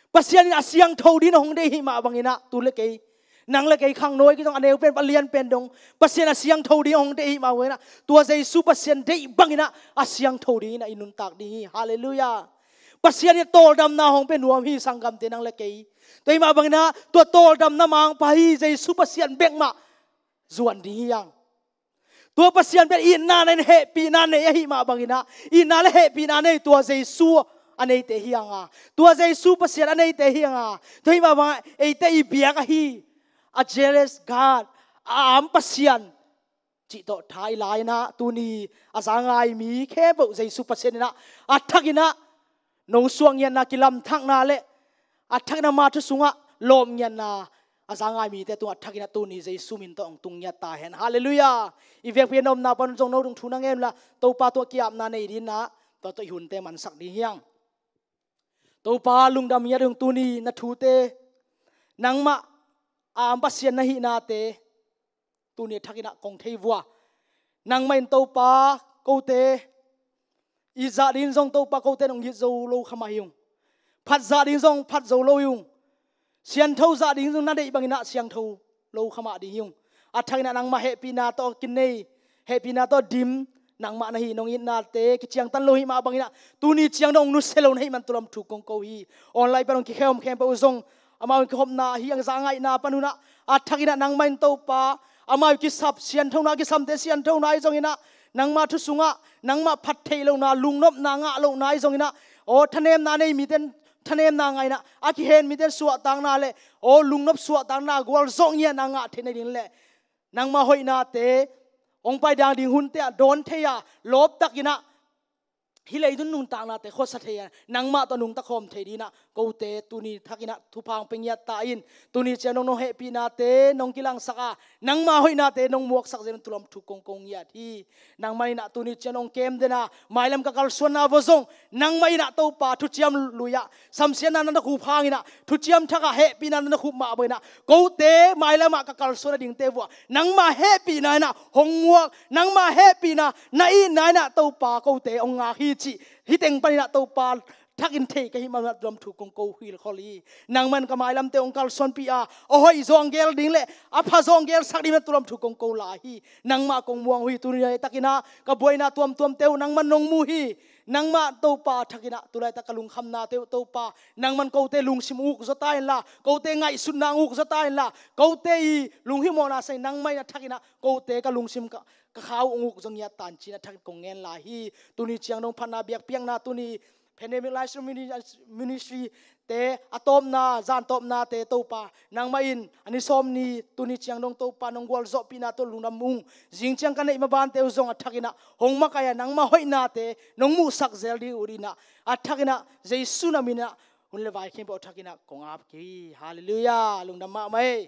Pasian in a siangtho dingin hong deih ahih mah bangin ah, tu le kei, nang le kei khangno i kizong, a neu pen, a lian pen dong, Pasian a siangtho dingin hong deih ahih mah bangin ah, tua Jesu Pasian deih bangin ah a siangtho dingin ah i nuntak ding hi. Halleluiah. Pasian in tawldamna hong pia nuam hi, sanggamte, nang le kei. Tua ahih mah bangin ah tua tawldamna mangpa hi, Jesu Pasian bek mah zuan ding hi hang. Tua Pasian pen itna nei, hehpihna nei ahih mah bangin ah, itna le hehpihna nei tua Jesu a neite hi hang a, tua Jesu Pasian a neite hi hang a. Tua ahih mah bangin ah eite i biak ahi, a jealous God, a am Pasian cih tawh tha i la in ah, tuni a za ngai mi khempeuh Jesu Pasian in ah a thakin ah no suak ngiatna, kilamthakna le a thakin ama thu sungah lawp ngiatna a za ngai mite tungah a thakin ah tuni Jesu min tawh hong tung ngiat ta hen. Halleluiah. I vekpi a na omna pan zong no tung thu na ngen la, Topa tungah ki-apna nei dingin ah tua tawh i hunte mansak ding hi hang. Topa lungdam ngiat ung, tuni na thute, nangmah a am Pasian na hihnate tuni a thakin ah kong thei vua. Nangmah in Topa kote it zah dingin zong Topa kote nong it zo lo kha mah hi ung. Phat zah dingin zong phat zo lo hi ung. Siangtho zah dingin zong na deih bangin ah siangtho lo kha mah ding hi ung. A thakin ah nangmah hehpihna tawh kinei, hehpihna tawh dim, nangmah na hih nong itnate kiciangtan lo ahih mah bangin ah tuni ciang dong nusia lo na hih man tua lam thu kong ko hi. Online pan hong kikhawm khempeuh uh zong amau in kihopna ahi, a za ngaihna pan un ah a thakin ah nangmah in Topa, amau kisap sianthona, kisamte sianthona ahi zongin ah, nangmah thu sungah nangmah phat theih lohna, lungnopna ngah lohna ahi zongin ah, aw, thanemna nei mite in thanemna ngah in ah, a kihen mite in suahtakna le, aw, lungnop suahtakna, gualzawh ngiatna ngah theih nading le nangmah hoihnate hong pai dang ding hunte ah dawn thei a, lawptakin ah hih leitung nuntaknate khuasa thei a, nangmah tawh nungta khawm thei dingin ah kote tuni thakin ah thupha hong pia ngiat ta in, tuni ciang dong nong hehpihnate nong kilangsak a, nangmah hoihnate nong muaksak zel in tua lam thu kong ko ngiat hi. Nangmah in ah tuni ciang dong kem den a, mailam ka kalsuanna vua zong nangmah in ah Topa thuciam lui ah, samsiatna na na khup hangin ah, thuciam thak ah hehpihna na na khup mah bangin ah, kote mailam ah ka kalsuan nadingte vua nangmah hehpihna in ah hong muak, nangmah hehpihna na itna in ah Topa kote hong ngak hi cih hih teng panin ah Topa thakin thei ka hih man ah tua lam thu kong ko hilhkhol hi. Nangmah in ka mailamte hong kalsuanpih a, a hoih zawh gel ding le a pha zawh gelsak ding man tua lam thu kong ko lai hi. Nangmah kong muang uh hi. Tuni laitakin ah ka buaina tuamtuamte uh nangmah in nong mu hi. Nangmah Topa thakin ah tu laitak ka lungkhamnate uh Topa, nangmah in kote lungsim uk zaw ta inla, kote ngaihsutna uk zaw ta inla, kote i lunghimawhna sangin nangmah in a thakin ah kote ka lungsim ka, ka kha uh uk zaw ngiat ta in ci-in a thakin kong ngen lai hi. Tuni ciang dong phatna biakpiakna, tuni Pandemic Life Ministry te a tawpna, zan tawpnate Topa, nangmah in a ni sawm ni tuni ciang dong Topa nong gualzawhpihna tawh lungdam ung. Zing ciang ka neih mabante uh zong a thakin ah hong makaih a, nangmah hoihnate nong muhsak zel ding uh dingin ah a thakin ah Jesu na min ah hun le vai khempeuh a thakin ah kong ap kei hi. Halleluiah. Lungdam mahmah ei.